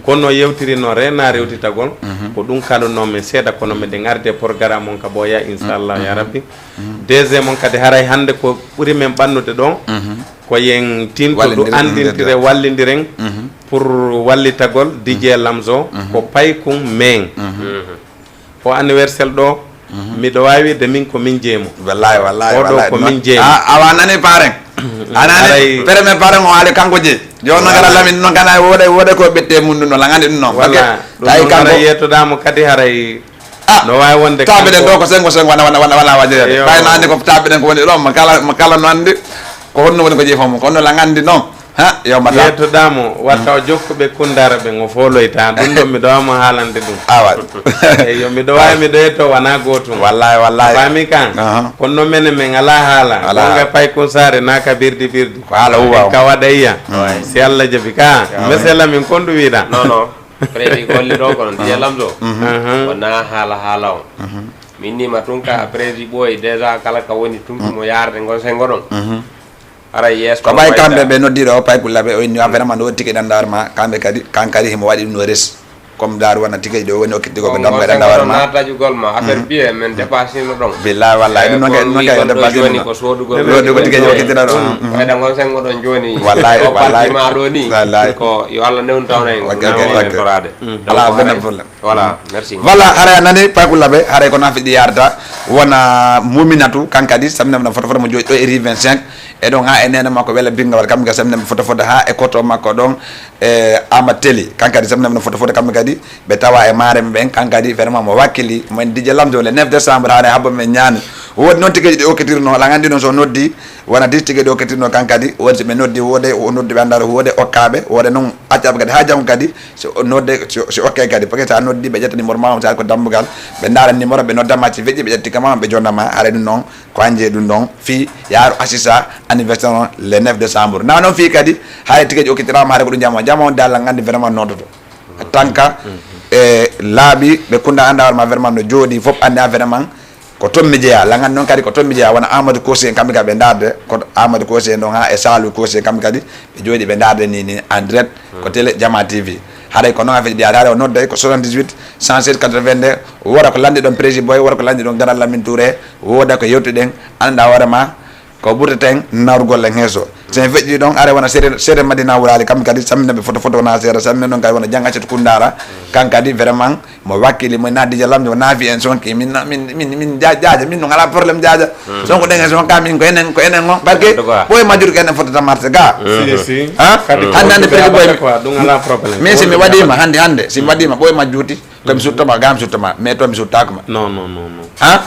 Kono yewtiri no rena rewtitagol ko ɗum kaluno men seeɗa kono meɗen arde programme on ka ɓooya inchallah ya rabbi. Deuxième on kadi haray hannde ko ɓuri men ɓannude ɗo ko yen tintodu andintire wallindiren pour wallitagol D J Lamzo ko paykun men. O anniversel ɗo miɗo wawi wiide min ko min jeemo. Wallahi wallahi oɗo ko min jeemo. Awa nani paren anani premier paren o haali kanko je. Joni noon kala lamin noon kana woɗa woɗa ko ɓette mum ɗum noon lagande ɗum noon walla tawi kanko yettodamo kadi haray. No wawi wonde taɓe ɗen ɗo ko sengo sengo wana wana wana wana wajeede ɓay no andi ko taɓe ɗen ko woni ɗo mo kala mo kala no andi. Ko honno woni ko jeefa mum ko honno lagandi noon. Ha yowmata yettoɗamo watta o jokkuɓe kundara ɓe ngo foloyta ɗum ɗo miɗo wamo haalande ɗum. Awa. Eyo miɗo wawi miɗo yetto wona gotum wallahi wallahi faami kan. Kono mene men ala haala gonga pay kun sare naka birdi birdi ko haala huwa ka waɗa iya. Si Allah jaɓi ka mesela min kondu wiɗa non non. Prési golli ɗo kono ndiya lamdo wona haala haala o. Min nima tun ka prési ɓooyi déjà kala ka woni tun mo yarde ngon sengo ɗon. Ara yeeso ko ɓay kamɓe ɓe noddiɗo o pay kullaɓe o inni a vraiment no wotti ke ɗan dawar ma kamɓe kadi kan kadi himo waɗi ɗum no res. Comme daru wona tigi ɗo woni okkitti ko ɓe damɓe ɗan dawar ma natajugol ma affaire biye men dépassino ɗon. Billahi wallahi ɗum noon kay ɗum noon kay dépassino ko sodugol ɗo ko tigi okkitti ɗan ɗon. Ɓayɗa ngon sengo ɗon joni wallahi wallahi ma ɗo ni wallahi ko yo Allah newnu tawna en torade. Ala benn problème. Voilà merci. Voilà haray a nani paykullaɓe haray ko nafiɗi yarata wona muminatu kan kadi samnam no foto foto mo jooɗi ɗo e ri vingt-cinq. E ɗon ha e nene makko wela binga wala kamɓe kadi samnam foto foto ha e koto makko ɗon. E ama teli kan kadi samnam no foto foto kamɓe kadi ɓe tawa e marem ɓen kan kadi vraiment mo wakkili mo en dije lamdo le neuf décembre haray habbo men ñaani. Wodi noon tikeji ɗi okkitirno ala gandi noon so noddi wona dix tikeji ɗi okkitirno kan kadi wodi so ɓe noddi wode o noddi ɓe andara wode okkaɓe wode noon accaɓe kadi ha janggo kadi. Si o nodde si o- si okkay kadi parce que sa noddi ɓe ƴetta numéro ma on sa ko dambugal ɓe ndaara numéro ɓe noddama si feƴƴi ɓe ƴetti kama ɓe jondama haray ɗum noon ko anje ɗum ɗon fii yaaru assista anniversaire on le neuf décembre na noon fii kadi haray tikeji okkitirama haray ko ɗum jama jama on dalla gandi vraiment noddoto tanka e laaɓi ɓe kunda anda warma vraiment no jooɗi fof andi a vraiment. Ko toon mi jeyaa lagan noon kadi ko toon mi jeyaa wona amadou kosi en kamɓe kadi ɓe ndaarde koto amadou kosi en ɗon haa e saalu kosi en kamɓe kadi ɓe jooɗi ɓe ndaarde ni ni en direct ko télé jama tv. Haray ko noon affaire mbiyaade haray o nodday ko soixante-dix-huit cent seize quatre-vingt-deux. Wooda ko lanndi ɗon prési boy wooda ko lanndi ɗon garal lamin touré wooda ko yewtuɗen annda hoore ma ko ɓurteten nawrugol en heeso. Sen feƴƴi ɗon, are wona sere, sere Madina Wulali, kam kadi sammina ɓe foto, foto wona sere, sammina ɗon kadi wona janga Setu Kundara, kan kadi vraiment mo wakkili, mo na Dija Lamjo, mo na fi en son ki, min, min, min, min ja-, jaaja, min ɗum ala problème jaaja. Son ko ɗen e son ka min ko enen, ko enen on, parce que boy majjur ko enen fotata marché ga. Si, si. Ha? Kadi hande, hande président boy, quoi, ɗum ala problème. Min si mi waɗima hande, hande, si mi waɗima boy majjuti, ko mi suttoma, ga mi suttoma, mais to mi suttako ma. Non, non, non, non. Ha?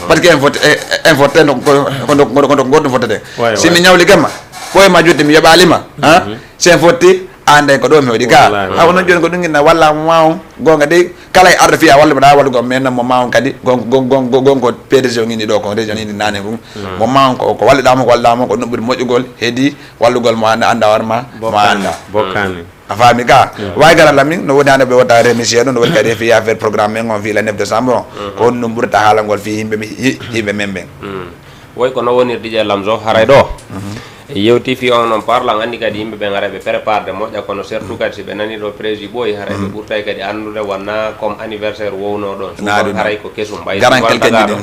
Parce que en foti, en foti no, ko, ko, ko, ko, ko goɗɗum fotata. Si mi ñawli gama, boy majjuti mi yoɓalima, ha? Si en foti, ande ko ɗo mi waɗi ga. Wallahi, ha, wallahi. Onon joni ko ɗum inna walla mo ma on, gonga de, kala e arɗo fiya walla mbaɗa walla gom, mais non mo ma on kadi, gon, gon, gon, gon, gon ko P D G o ngini ɗo, ko région ini nane ɗum. Mo ma on ko, ko walliɗamo, ko walliɗamo, ko ɗum ɓuri moƴƴugol, heedi wallugol mo anda, anda war ma, mo anda. Bokkani. A faami ka? Way gara lamin, no woni hande ɓe wota remercier ɗum, no woni kadi fi affaire programme men on fi le neuf décembre on. Ko on ɗum ɓurata haalangol fi yimɓe mi, yi-, yimɓe men ɓen. Woy ko no wonirdi je lamzo haray ɗo. E yewti fi on on parlant andi kadi yimɓe ɓen haray ɓe préparde moƴƴa kono surtout kadi si ɓe nani ɗo prési ɓooyi haray ɓe ɓurtay kadi andude wonna comme anniversaire wowno ɗon. Souvent haray ko kesum ɓay. Garan souvent kelkel tagaɗo.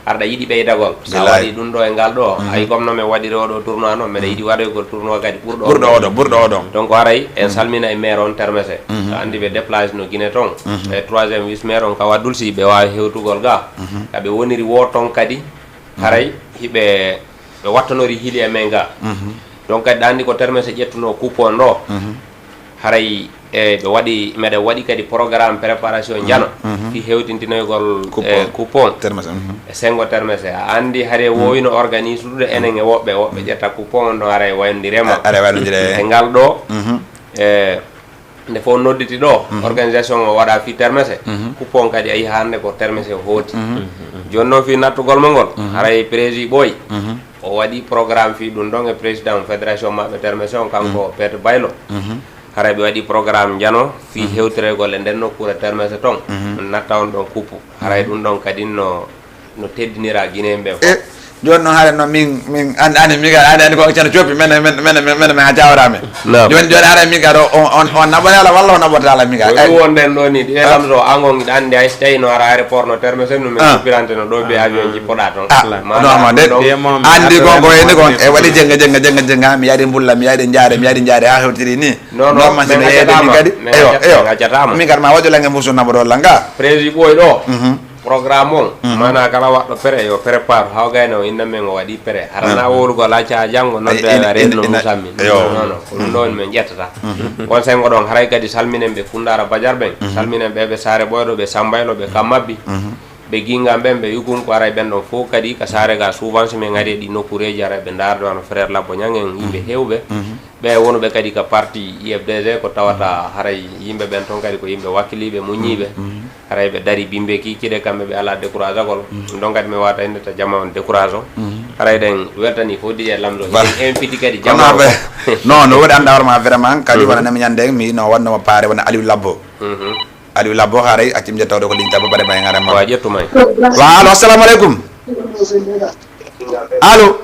Arɗa yiɗi ɓeydagol. Sa waɗi ɗum ɗo e ngal ɗo, hay comme no mi waɗiri oɗo tournoi noon, mbeɗa yiɗi waɗoygol tournoi kadi ɓurɗo ɓurɗo oɗo, ɓurɗo oɗo. Donc haray en salmina e maire on termese. Sa andi ɓe déplacé no Guinée toon. E troisième vice maire on Kawa Dulsi, ɓe wawi hewtugol ga. Ka ɓe woniri wo toon kadi, haray hiɓe, ɓe wattanori hili e men ga. Donc kadi ɗa andi ko termese ƴettuno coupon ɗo. Haray e ɓe waɗi, meɗen waɗi kadi programme préparation jano fi hewtintinoygol coupon. Termese. E sengo termese a andi haray wowino organise ɗuɗe enen e woɓɓe woɓɓe ƴetta coupon on ɗon haray waynodire ma. Haray waynodire e ngal ɗo. E nde fof nodditi ɗo organisation o waɗa fi termese. Coupon kadi a yi hande ko termese hooti. Joni noon fi nattugol mo ngol haray prési ɓooyi. O waɗi programme fi ɗum ɗon e président fédération maɓɓe termese on kanko Pete Baylo. Haray ɓe waɗi programme jano fi hewtiregol e nden nokkure termese toon. Natta on ɗon kuppu haray ɗum ɗon kadi no, no teddinira Guinéen ɓe fof. Joni noon haray no min, min an-, ani mi gar ani ani ko cano coppi men men men men men ha jawrami. Joni joni haray mi gar o on on naɓoyala walla o naɓotala mi gar. Ɗum wonɗen ɗo ni ɗi elam so angon ɗan de ay stay no ara aéroport no terme sen no min suppirante no ɗo be avion jippoɗa toon. Ah, non, ma de andi gongo heni gon e waɗi jenga jenga jenga jenga mi yaɗi mbulla mi yaɗi jaare mi yaɗi jaare ha hewtiri ni. Non non man sino yeede mi kadi eyo eyo mi gar ma wajo lange musu naɓoɗo langa prési ɓoy ɗo. Programme on mana kala waɗɗo pere yo prépare haw gayno o inna men o waɗi pere harana wowlugol acca janngo nodde a reedno musammi. Non non ko ɗum ɗo woni min ƴettata. On sengo ɗon haray kadi salminen ɓe kundara bajar ɓen salminen ɓe ɓe saare ɓoyɗo ɓe sambaylo ɓe kammabbi. Ɓe ginga ɓen ɓe yugun ko aray ɓen ɗon fof kadi ka saare ga souvent so min ngari e ɗi nokkureji aray ɓe ndaarde wano frère labbo ñangen yimɓe hewɓe. Ɓe wonuɓe kadi ka parti I F D G ko tawata haray yimɓe ɓen toon kadi ko yimɓe wakkiliɓe muññiɓe. Haray ɓe dari bimbe kikiɗe kamɓe ɓe ala découragagol. Ɗum ɗon kadi mi wata innde ta jama on décourage o. Haray ɗen weltani fof diƴe lamɗo hiɗen inviti kadi jama o. Non no woɗi anda hoore ma vraiment kadi wona nami ñande mi no wannoma paare wona Aliou Labbo. Aliou Labbo haray accim je tawde ko ligne tabba bare may ngara ma wa ƴettu may. Wa allo assalamu aleykum. Allo.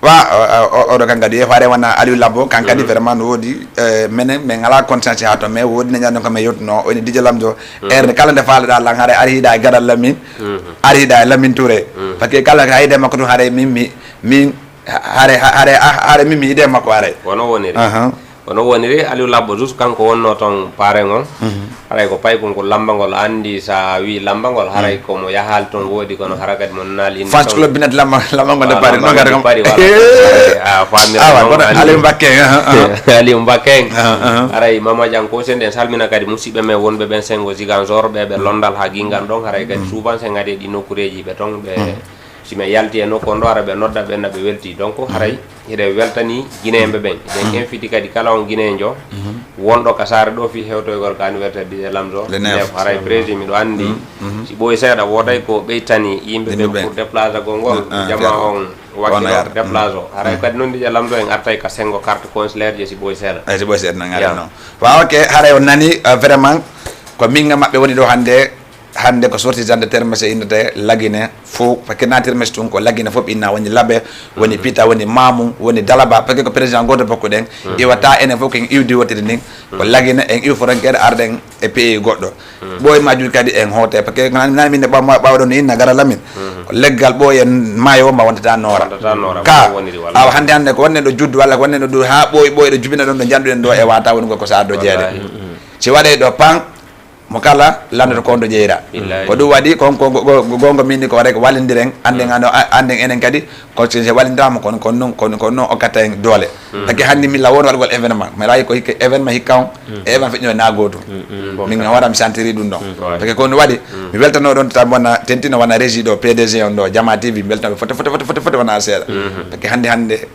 Wa oɗo kan kadi e faare wona Aliou Labbo kan kadi vraiment no woodi. Menen min ngala conscience ha to mais woodi ne ñande ko min yewtuno o ene dije lamdo erde kala nde faaleɗa lan haray ari hiɗa e gaɗal lamin. Ari hiɗa e lamin touré. Parce que kala hayde makko tun haray min mi min haray haray haray min mi ide makko haray wono woniri. Kono woniri Aliou Labbo jus kanko wonno toon parengol. Haray ko paykun ko lambagol andi sa wi lambagol haray komo yahal toon woodi kono hara kadi mo nali indi fans club binat lamba lambagol de pari non gadi pari wala a famira awa kono Aliou Mbakke en Aliou Mbakke en haray mama jan ko sen den salmina kadi musibe men wonbe ben sengo ziganzor be be londal ha gingan don haray kadi souvent sen ngade di nokureji be ton be si mi yalti e nokku on ɗo ara ɓe nodda ɓe na ɓe welti donc haray hiɗen weltani guinéenɓe ɓen hiɗen infiti kadi kala on guinéenjo wonɗo ka saare ɗo fi hewtoygol ka anniversaire dije lamdo nef haray prési miɗo anndi si ɓooyi seeɗa wootay ko ɓeytani yimɓe ɓen pour déplacagol ngol jama on wakkilo déplace o haray kadi noon dije lamdo en artay ka sengo carte consulaire je si ɓooyi seeɗa si ɓooyi seeɗa nan ari noon waaw ok haray on nani vraiment ko minga maɓɓe woni ɗo hannde hannde ko sorti zande terme se innete lagine Fof, parce que natir mes tun ko Lagine fof inna, woni Labe, woni Pita, woni Mamum, woni Dalaba, parce que ko président goto bokko ɗen. Iwata enen fof ko en iwdi wotiri ndin, ko Lagine en iw frontière arɗen e pays goɗɗo. Ɓooy majjuji kadi en hoote, parce que nani min ɓawa ɓawa ɗon inna gara lamin. Ko leggal ɓooy en maayo ma wontata noora. Ka awa hannde hannde ko wonne ɗo juddu walla ko wonne ɗo du ha ɓooy ɓooy ɗo jubina ɗon ɗo janduɗen ɗo e wata woni ko ko sa do jeede. Si waɗe ɗo pan mo kala landoto ko on ɗo jeyra. Ko ɗum waɗi kon ko gonga min ko waɗa ko wallindiren, anden ano anden enen kadi ko si wallindirama kon kon non kon kon non okkata en doole. Parce que hannde mi la won waɗugol événement mi layi ko hikke événement hikka on e événement feƴƴo na gootu. Min horam santiri ɗum ɗon. Parce que ko ɗum waɗi mi weltano ɗon tan wona tentino wona régie ɗo P D G on ɗo Jama T V mi weltano foto foto foto foto foto wona seeɗa. Parce que hannde hannde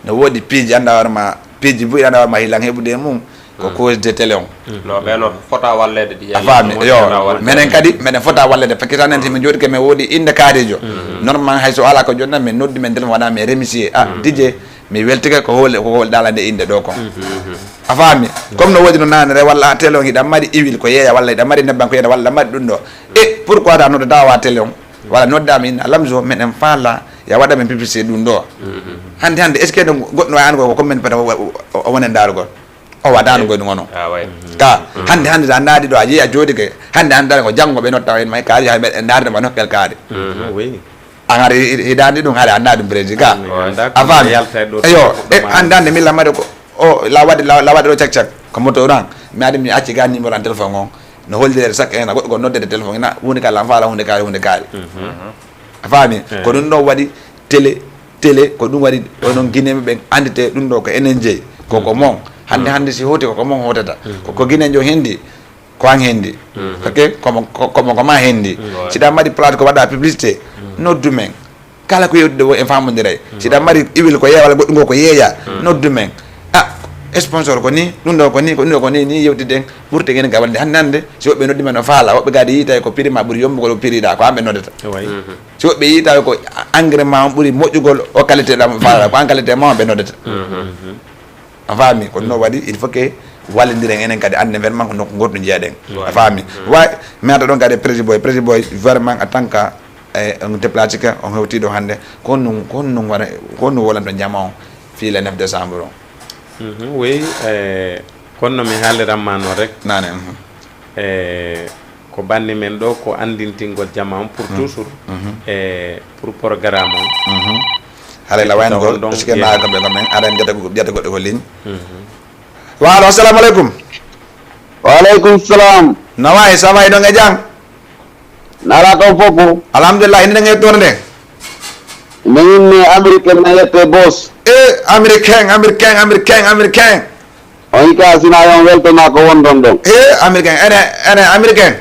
no woodi piiji annda hoore ma piiji buy annda hoore ma hilan heɓude e mum. Ko cause de télé on. No ɓe no fota wallede ɗi a faami yo menen kadi meɗen fota wallede parce que tan en si min jooɗi ke min woodi inde kaarijo normal hay so ala ko jonna min noddi men téléphone waɗa min remercier a dije mi weltike ko hoole ko hoole ɗala nde inde ɗo kon. A faami comme no woodi no nanere walla a télé on hiɗa mari iwil ko yeeya walla hiɗa mari nebban ko yeeya walla hiɗa mari ɗum ɗo e pourquoi ta noddata wa télé on walla noddama inna lamso meɗen faala ya waɗa men publicité ɗum ɗo. Hannde hannde est ce que ɗo goɗɗo wawi an ko ko commune pata o wone ndarugol. O waɗano goyde gono ka hannde hannde sa ndaari ɗo a jeeyi a jooɗike hannde hannde ko janngo ɓe notta en may kaari hay ɓe ndaarde ma nokkel kaari. An hari hidande ɗum hari annda ɗum président ka a faami. Eyo e hannde hannde min lammade ko o la waɗde la waɗde ɗo cak cak ko moto ran mi adi mi acci ga numéro an téléphone on no hollirede chaque ena goɗɗo ko noddede téléphone ina hunde kaari lan faala hunde kaari hunde kaari. A faami ko ɗum ɗon waɗi télé télé ko ɗum waɗi onon guinéɓe ɓen andite ɗum ɗo ko enen jeeyi koko mon hannde hannde si hoti koko mon hotata koko guinéjo hendi ko an hendi parce que komo komo ko ma hendi siɗa mbaɗi plate ko waɗa publicité noddu men kala ko yewtude o en famodiray siɗa mbaɗi iwil ko yeeya walla goɗɗum ngo ko yeeya noddu men a sponsor ko ni ɗum ɗo ko ni ko ɗum ɗo ko ni ni yewtiden ɓurte gen ga wonde hannde hannde si woɓɓe noddi men no faala woɓɓe gadi yitay ko prix ma ɓuri yombugol o prix ɗa ko an ɓe noddata. Si woɓɓe yiita ko engrais ma on ɓuri moƴƴugol o qualité ɗam faala ko an qualité ma on ɓe noddata. A faami ko ɗum waɗi il faut que wallindiren enen kadi annden vraiment ko nokku goɗɗo jeeyaɗen. A faami way mi ata ɗon kadi prési boy prési boy vraiment en tant que un déplacé que on hewtiɗo hannde ko honɗum ko honɗum waɗa ko honɗum wolanto jama on fii le neuf décembre on. Oui, kono no mi haaliranma noon rek. Nane. E ko banni men ɗo ko anndintingol jama on pour toujours e pour programme on. Haray la waynugol est ce que naaka ɓe ko men aɗa en jata jata goɗɗo ko ligne. Waalo assalamu aleykum. Wa aleykum salam. No wayi sa wayi ɗon e jam? Nala ko fofu. Alhamdulillah inde nge toon nde. Min américain na yette boss. E américain américain américain américain. On ka sina yon weltana ko wondon ɗon. E américain ene ene américain.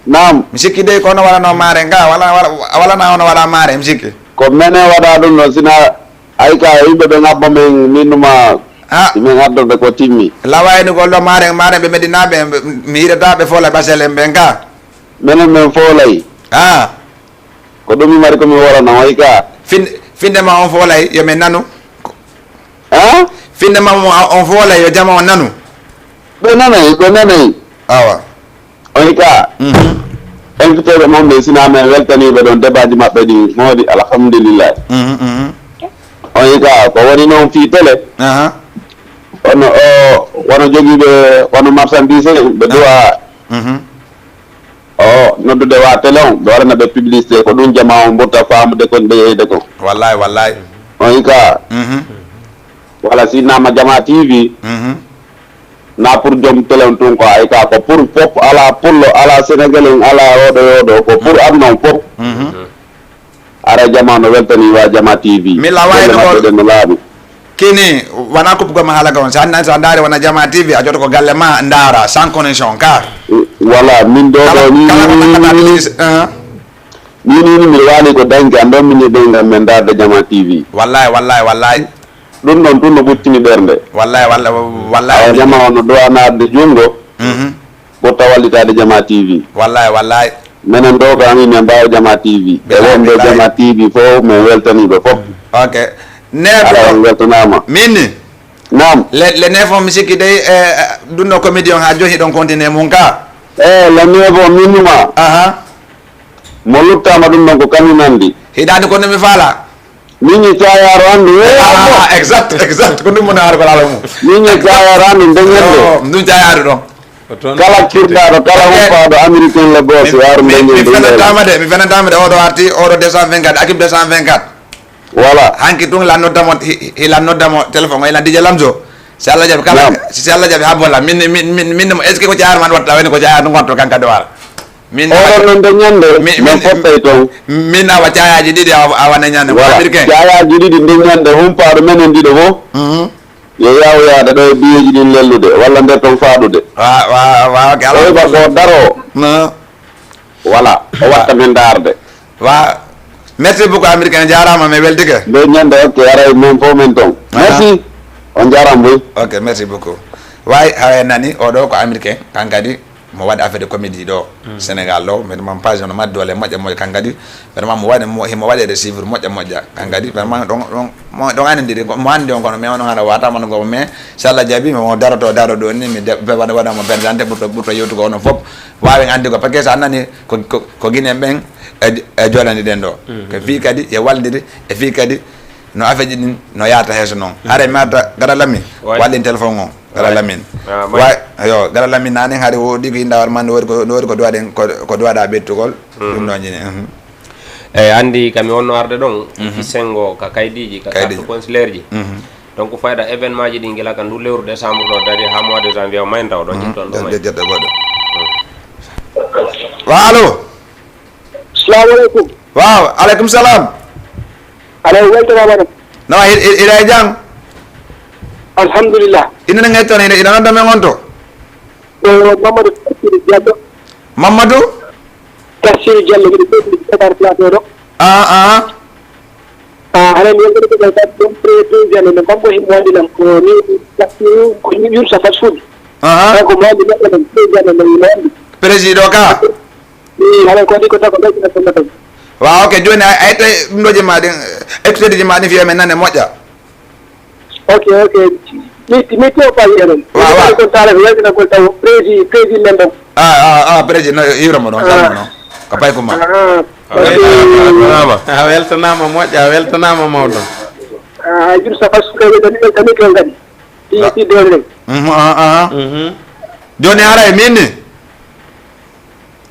Naam. Mi sikki dey kono wala no mare nga wala wala wala na ono wala mare mi sikki. Ko mene wada ɗum ɗon sina ay ka yimɓe ɓe ngabba men minnuma. Ha. Min addorde ko timmi. Lawayni ko lo mare mare ɓe medinaɓe mi yiɗata ɓe fola basel en ɓen ka. Menen men folay. Ha. Ko ɗum mi mari ko mi worana way ka. Fin finde ma on folay yo men nanu. Ha? Finde ma on folay yo jama on nanu. Ɓe nanay ɓe nanay. Awa. Oyi ka inviteeɓe mon ɓe sina men weltaniiɓe ɗon debaaji maɓɓe ɗi moodi alhamdulillahi. Oyi ka ko woni noon fii tele. Kono o wano jogiiɓe wano marchandise en ɓe duwa o noddude wa tele on ɓe waɗana ɓe publicité ko ɗum jama on ɓurta faamude kon ɓe yeyde kon. Wallahi wallahi. Oyi ka wala sinnama jama tv. Na pour joom tele on tun ko ay ka ko pour fop ala pullo ala sénégalais en ala oɗo e oɗo ko pour aduna on fop. Ara jama no weltani wa jama tv. Mi lawayno ɗen no laaɓi. Kini wona kuppugol ma haala ka on sa sa ndaari wona jama tv a joto ko galle ma ndaara sans connexion ka. Wala min ɗo ɗo ni. Ni ni ni mi waali ko danki an ɗon min ni ɗen ngam men ndaarde jama tv. Wallahi wallahi wallahi. Ɗum ɗon tun no ɓuccini ɓernde. Wallahi walla wallahi. Awa jama on no duwanaade junngo. Ɓurta wallitaade jama tv. Wallahi wallahi. Menen ɗo ko amin men mbaawi jama tv. E wonɓe jama tv fof men weltaniiɓe fof. Ok. Neeɗo weltanaama. Min ni. Naam. Le le neef on mi sikki dey e ɗum ɗo comédien ha jooni hiɗon continue mum ka. E le neef on minnuma. Aha. Mo luttaama ɗum ɗon ko kañum anndi. Hiɗa anndi ko no mi faala? Min e caayaaro anndi. Ah, exact, exact. Ko ɗum woni haala ko laala mum. Min e caayaaro anndi nde ñande. Yo, ɗum caayaaro ɗon. Kala kirɗaaɗo, kala humpaaɗo américain le boss, mi, waaru mi, nde mi ñande fenantaama de, mi fenantaama de, oɗo arti, oɗo deux cent vingt-quatre, équipe deux cent vingt-quatre. Voilà. Hanki tun la nodda mo, hi, hi, la nodda mo téléphone, ila D J Lamzo. Si Allah jaɓi kala, si Allah jaɓi ha bolla. Min, min, min, min, est-ce que ko caayar man watta, woni ko caayar ɗum watto kan kadi wara. Min oɗon non nde ñande, min, min, min fottay toon. Min awa caayaji ɗiɗi awa, awa ne ñande mo. Voilà. Américain. Caayaji ɗiɗi nde ñande, humpaaɗo menen ɗiɗo fof. Mhm. Yo yaaw yaade ɗo e biyeeji ɗin lellude, walla nder toon faaɗude. Wa, wa, wa, ok, ala. Oy ba ko daro. No. Voilà, o watta min ndaarde. Wa, merci beaucoup, américain, jaaraama, mi weltike. Nde ñande, ok, aray min fof min toon. Aha. Merci. On jaaraama, boy. Ok, merci beaucoup. Way, haray nani, oɗo ko américain, kan kadi, mo waɗi affaire de comédie ɗo, Sénégal ɗo, mais mon page no maddi walla moƴƴa moƴƴa, kan kadi, vraiment mo waɗi, mo, himo waɗede chiffre moƴƴa moƴƴa, kan kadi, vraiment ɗon, ɗon, mo, ɗon anndiri, mo anndi on kono, mais on hana wata man ko, mais, si Allah jaɓi, mo daroto, daro ɗo ni, mi de-, waɗa, waɗa mo présenté, ɓurto, ɓurto yewtugo onon fof, waawen anndi ko, parce que so a nani ko, ko, ko Guinéen ɓen e, e joɗani ɗen ɗo. Mhm. Ko fii kadi e wallidiri, e fii kadi no afeeji ɗin no yaata heeso noon. Mhm. Haray mi arta Gara Lamin, wallin téléphone o, Gara Lamin. Ah, way, yo, Gara Lamin nani hari woodi ko inda war man, woodi ko, woodi ko duwaɗen, ko, ko duwaɗa ɓettugol. Mhm. Ɗum ɗon jini. Mhm. Eyi, anndi kam mi wonno arde ɗon, mhm, fii senngo ka kaydiiji, ka carte consulaire ji. Mhm. Donc, fayda événement ji ɗin gila ka ndu lewru décembre ɗo dari ha mois de janvier o mayanta o ɗo, mhm, ƴetton ɗo may. Ƴetta goɗɗo. Wa, allo? Salamu aleykum. Waaw, aleykum salam. Alay, weltanaama no? No, hi-, hi-, hiɗa e jam? Alhamdulillah. Ina ne ngetton, ina, ina nodda men on to? Ko Mamadou Tafsir Diallo. Mamadou? Tafsir Diallo, miɗo ɓeydi Dakar Plateau ɗo. Ah, ah. Ah, haɗa mi weltani ko ɓe ɗon président men, kanko himo wallina ko ni, ko Yunus Fast Food. Aha. Kanko mo wallina ɗon, président men, himo wallina. Président ka? Ii, haɗa ko waɗi ko tago ɓeydi Dakar Plateau. Waaw, ok, jooni a, a ƴetta ɗum ɗo jemma ɗin, extrait ji ma ɗin fiya men nane moƴƴa. Ok, ok. Mi, mi tew fayi enen. Waaw, waaw. Ko taala ko yaltina ko taw prési, prési men ɗon. Ah, ah, ah, prési no hiwra mo ɗon, ah, salmo ɗon. Ko pay ko ma. Ah, ah. A weltanaama. A weltanaama moƴƴa, a weltanaama mawɗo. Ah, jur sa fas ko ɓe dani, dani ko ngadi. Ti, ah, ti dole. Mhm, ah, ah. Mhm. Jooni haray min ni.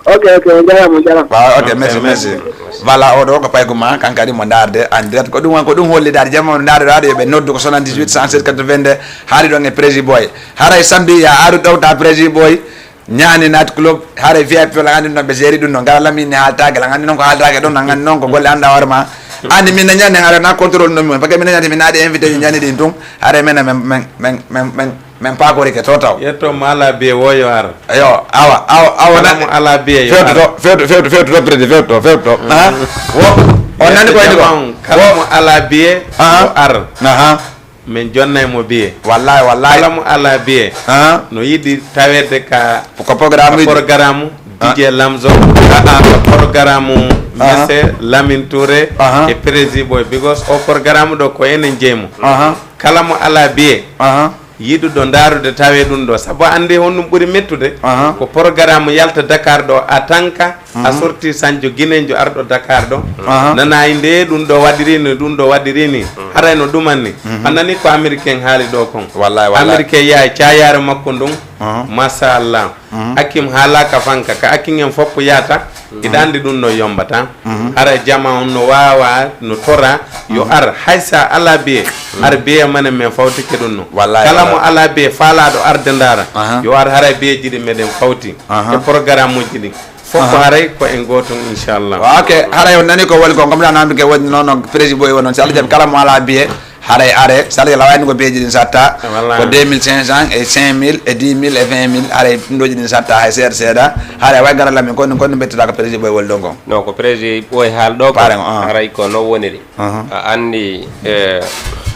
Ok, ok, on jarama, on jarama. Waaw, ok, ok, merci, merci, merci. Voilà, oɗo ko payko ma, kan kadi mo ndaarde en direct. Ko ɗum woni, ko ɗum hollidaade jamma, no ndaarde, ndaarde, yo ɓe noddu ko soixante-dix-huit, cent sept, quatre-vingt-deux, haali ɗon e Prési Boy. Haray Sambi, ya aru ɗowta Prési Boy, ñaani Night Club, haray V I P wala anndi no ɓe géré ɗum no, ngara Lamine ne haaltaake, la anndi noon ko haaltaake ɗon, an anndi noon ko golle annda hoore ma. Anndi min ne ñande, ara na contrôle no min, parce que min ne ñande, min naadi invité ji ñande ɗin tun, haray men, men, men, men, men, men. Min paakorike to taw. Yetto mo alaa biye wo yo ar. Yo, awa, awa, awa. Kala na mo alaa biye yo ar. Fewtoto, fewto, fewto, fewtoto, président, fewtoto, fewtoto. Mm. Ah, wo, on nani ko waɗi ko? Kala mo alaa biye, aha, yo ar. Aha. Min jonnay mo biye. Wallahi, wallahi. Kala mo alaa biye, aha, no yiɗi taweede ka, ko programme ka uji. Programme, ah, D J Lamzo. Ah, ah. Ka programme, aha, Monsieur Lamine Touré, aha, e Prési Boy. Because o programme ɗo ko enen jeyi mo. Aha. Kala mo alaa biye, aha, yiɗuɗo ndaarude tawee ɗum ɗo, sabu a anndi honɗum ɓuri mettude, aha, ko programme yalta Dakar ɗo, a tanka, a, mhm, sorti sañjo Guinéenjo arɗo Dakar ɗo, aha, nana e nde ɗum ɗo waɗiri ni, ɗum ɗo waɗiri ni, mhm, haray no ɗuman ni. Mhm. A nani ko Américain haali ɗo kon. Wallahi, wallahi. Américain yahay caayaare makko ndun, aha, machallah. Mhm. Akim haalaaka fanka, ka Akim en fof yaata, mhm, iɗa anndi ɗum no yombata. Mhm. Haray jama on no waawa, no tora, yo, mhm, ar, hay sa alaa biye, mhm, ar biye mane men fawtike ɗum no. Wallahi, kala mo, wallahi, alaa biye faalaaɗo arde ndaara, aha, yo ar haray biyeji ɗi meɗen fawti. Aha. E programme uji ɗi. Fof ko, aha, haray ko en gootum, inchallah. Wa, ok, haray on nani ko woni ko, comme ça, namdi ke woni noon, noon, président Boy woni noon, si Allah jaɓi kala mo alaa biye, haray are, si Allah jaɓi, awa anndi ko biyeji ɗin satta, wallahi, ko deux mille cinq cents e cinq mille e dix mille e vingt mille, haray ɗum ɗoji ɗin satta hay seeɗa seeɗa, haray way garal amin, kono, kono ɓettata ko président Boy woni ɗon kon. Non, ko président Boy haali ɗo ko, pare ngo, ah, haray ko noon woniri. Aha. A anndi, eh,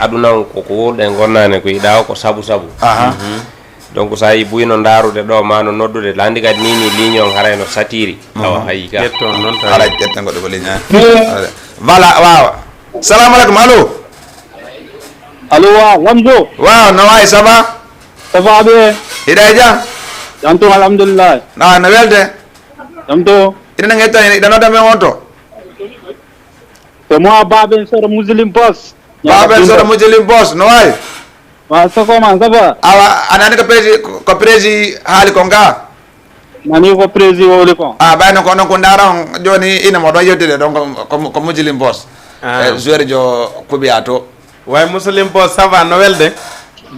aduna on ko, ko wowluɗen gonnane ko yiɗa o ko sabu sabu. Aha. Mhm. Donc, so a yii buy no ndaarude ɗo, ma no noddude, landi kadi ni, ni ligne on haray no satiri. Mhm. Awa, ayi ka. Ƴetton noon tawi. Haray ƴetten goɗɗo ko ligne, eh. Voilà, waawa. Salamu aleykum, allo? Allo, waaw, Lamzo. Waaw, no wayi, ça va? Ça va bien. Hiɗa e jam? Jam to, alhamdulillah. Ah, no welde? Jam to. Ina nge tan ina nodda men on to. C'est moi, Baben Soro Muslim Boss. Baben Soro Muslim Boss, no wayi? Wa soko man, ça va? Awa, anani ko prési, ko prési haali kon ga? Nani ko prési wowli kon. Ah, ɓayno ko onon ko ndaara on jooni ina moɗon yewtide ɗon ko, ko, ko Muslim Boss. Ah. Eh, joueur jo Kubiya to. Way Muslim Boss, ça va, no welde?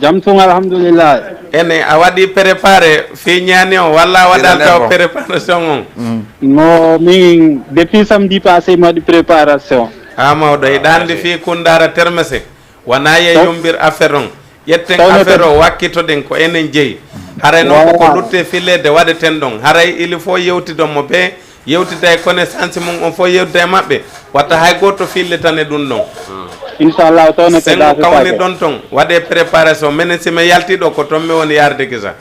Jam tun, alhamdulillah. Ene, a waɗi préparé fii ñaani on, walla a waɗaali taw préparation on? Mm. No, min, depuis samedi passé, mi waɗi préparation. Ah, mawɗo, hiɗa anndi fii kundaara termese, wona ye yumbir affaire on. Ƴetten affaire o, wakkitoɗen ko enen jeyi. Haray noon koko lutte filleede waɗeten ɗon. Haray il faut yewtidon mo ɓe, yewtida e connaissance mum on fof, yewtida e maɓɓe. Watta hay gooto fillitane ɗum ɗon. Inchallah, toon ne. Sen ko kawnirɗon toon, waɗee préparation. Menen si men yaltii ɗo, ko toon men woni yaarde gisa.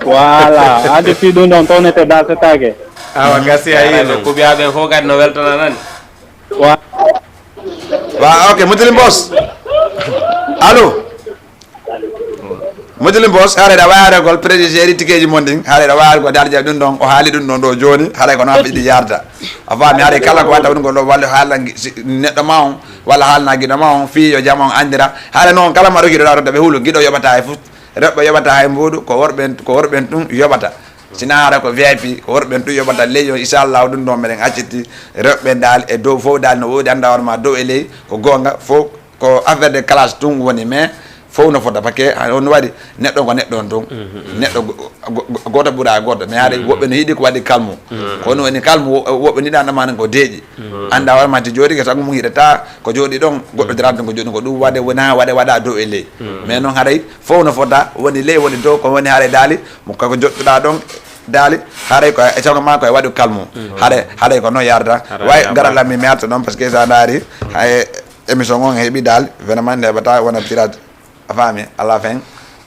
Voilà, adi fii ɗum ɗon, toon ne te daasetaake. Awa, gasi a yii noon. Kubiya ɓen fof kadi no weltana nani. Wa- Wa, ok, Muslim Boss. Allo? Muslim Boss, haray ɗa waawi aragol précisé tikeeji mon ɗin, haray ɗa waawi aragol daal jaɓi ɗum ɗon, o haali ɗum ɗon ɗo jooni, haray ko noon haɓɓiɗi yarda. A faami, haray kala ko watta woni ko ɗo, walla haala gi-, si-, neɗɗo ma on, walla haalna giɗo ma on, fii yo jama on anndira. Haray noon kala ma ɗo giɗo ɗa ɗo, ɓe hulu, giɗo yoɓata e fof, rewɓe yoɓata hay mbuuɗu, ko worɓe, ko worɓe en ɗum yoɓata. Sina haara ko V I P, ko worɓe en ɗum yoɓata ley o, inchallah, ɗum ɗon meɗen acciti rewɓe daal e dow fof daal no woodi, annda hoore ma dow e ley, ko goonga, fof ko affaire de classe tun woni, mais fof no fota, parce que on waɗi neɗɗo ko neɗɗo on tun. Mhm, mhm. Neɗɗo go-, go-, go-, gooto ɓura gooto, mais haade woɓɓe no yiɗi ko waɗi kalmu. Mhm. Kono woni kalmu, wo-, woɓɓe ni ɗan ɗamani ko deeƴi. Mhm. Annda hoore ma ti jooɗi, ko sago mum hiɗata, ko jooɗi ɗon, goɗɗo darani tun ko jooɗi, ko ɗum waɗe wona waɗe waɗa dow e ley. Mhm. Mais noon haray fof no fota, woni ley, woni dow, ko woni haray daali, mo ko joɗɗuɗa ɗon, daali, haray ko e sago ma ko e waɗu kalmu. Mhm. Haray, haray ko noon yarda. Haray way yarda. Garal lammi mi arta ɗon, parce que sa ndaari, hay émission on heɓi daal, vraiment nde heɓata wona tirade. A faami, à la fin,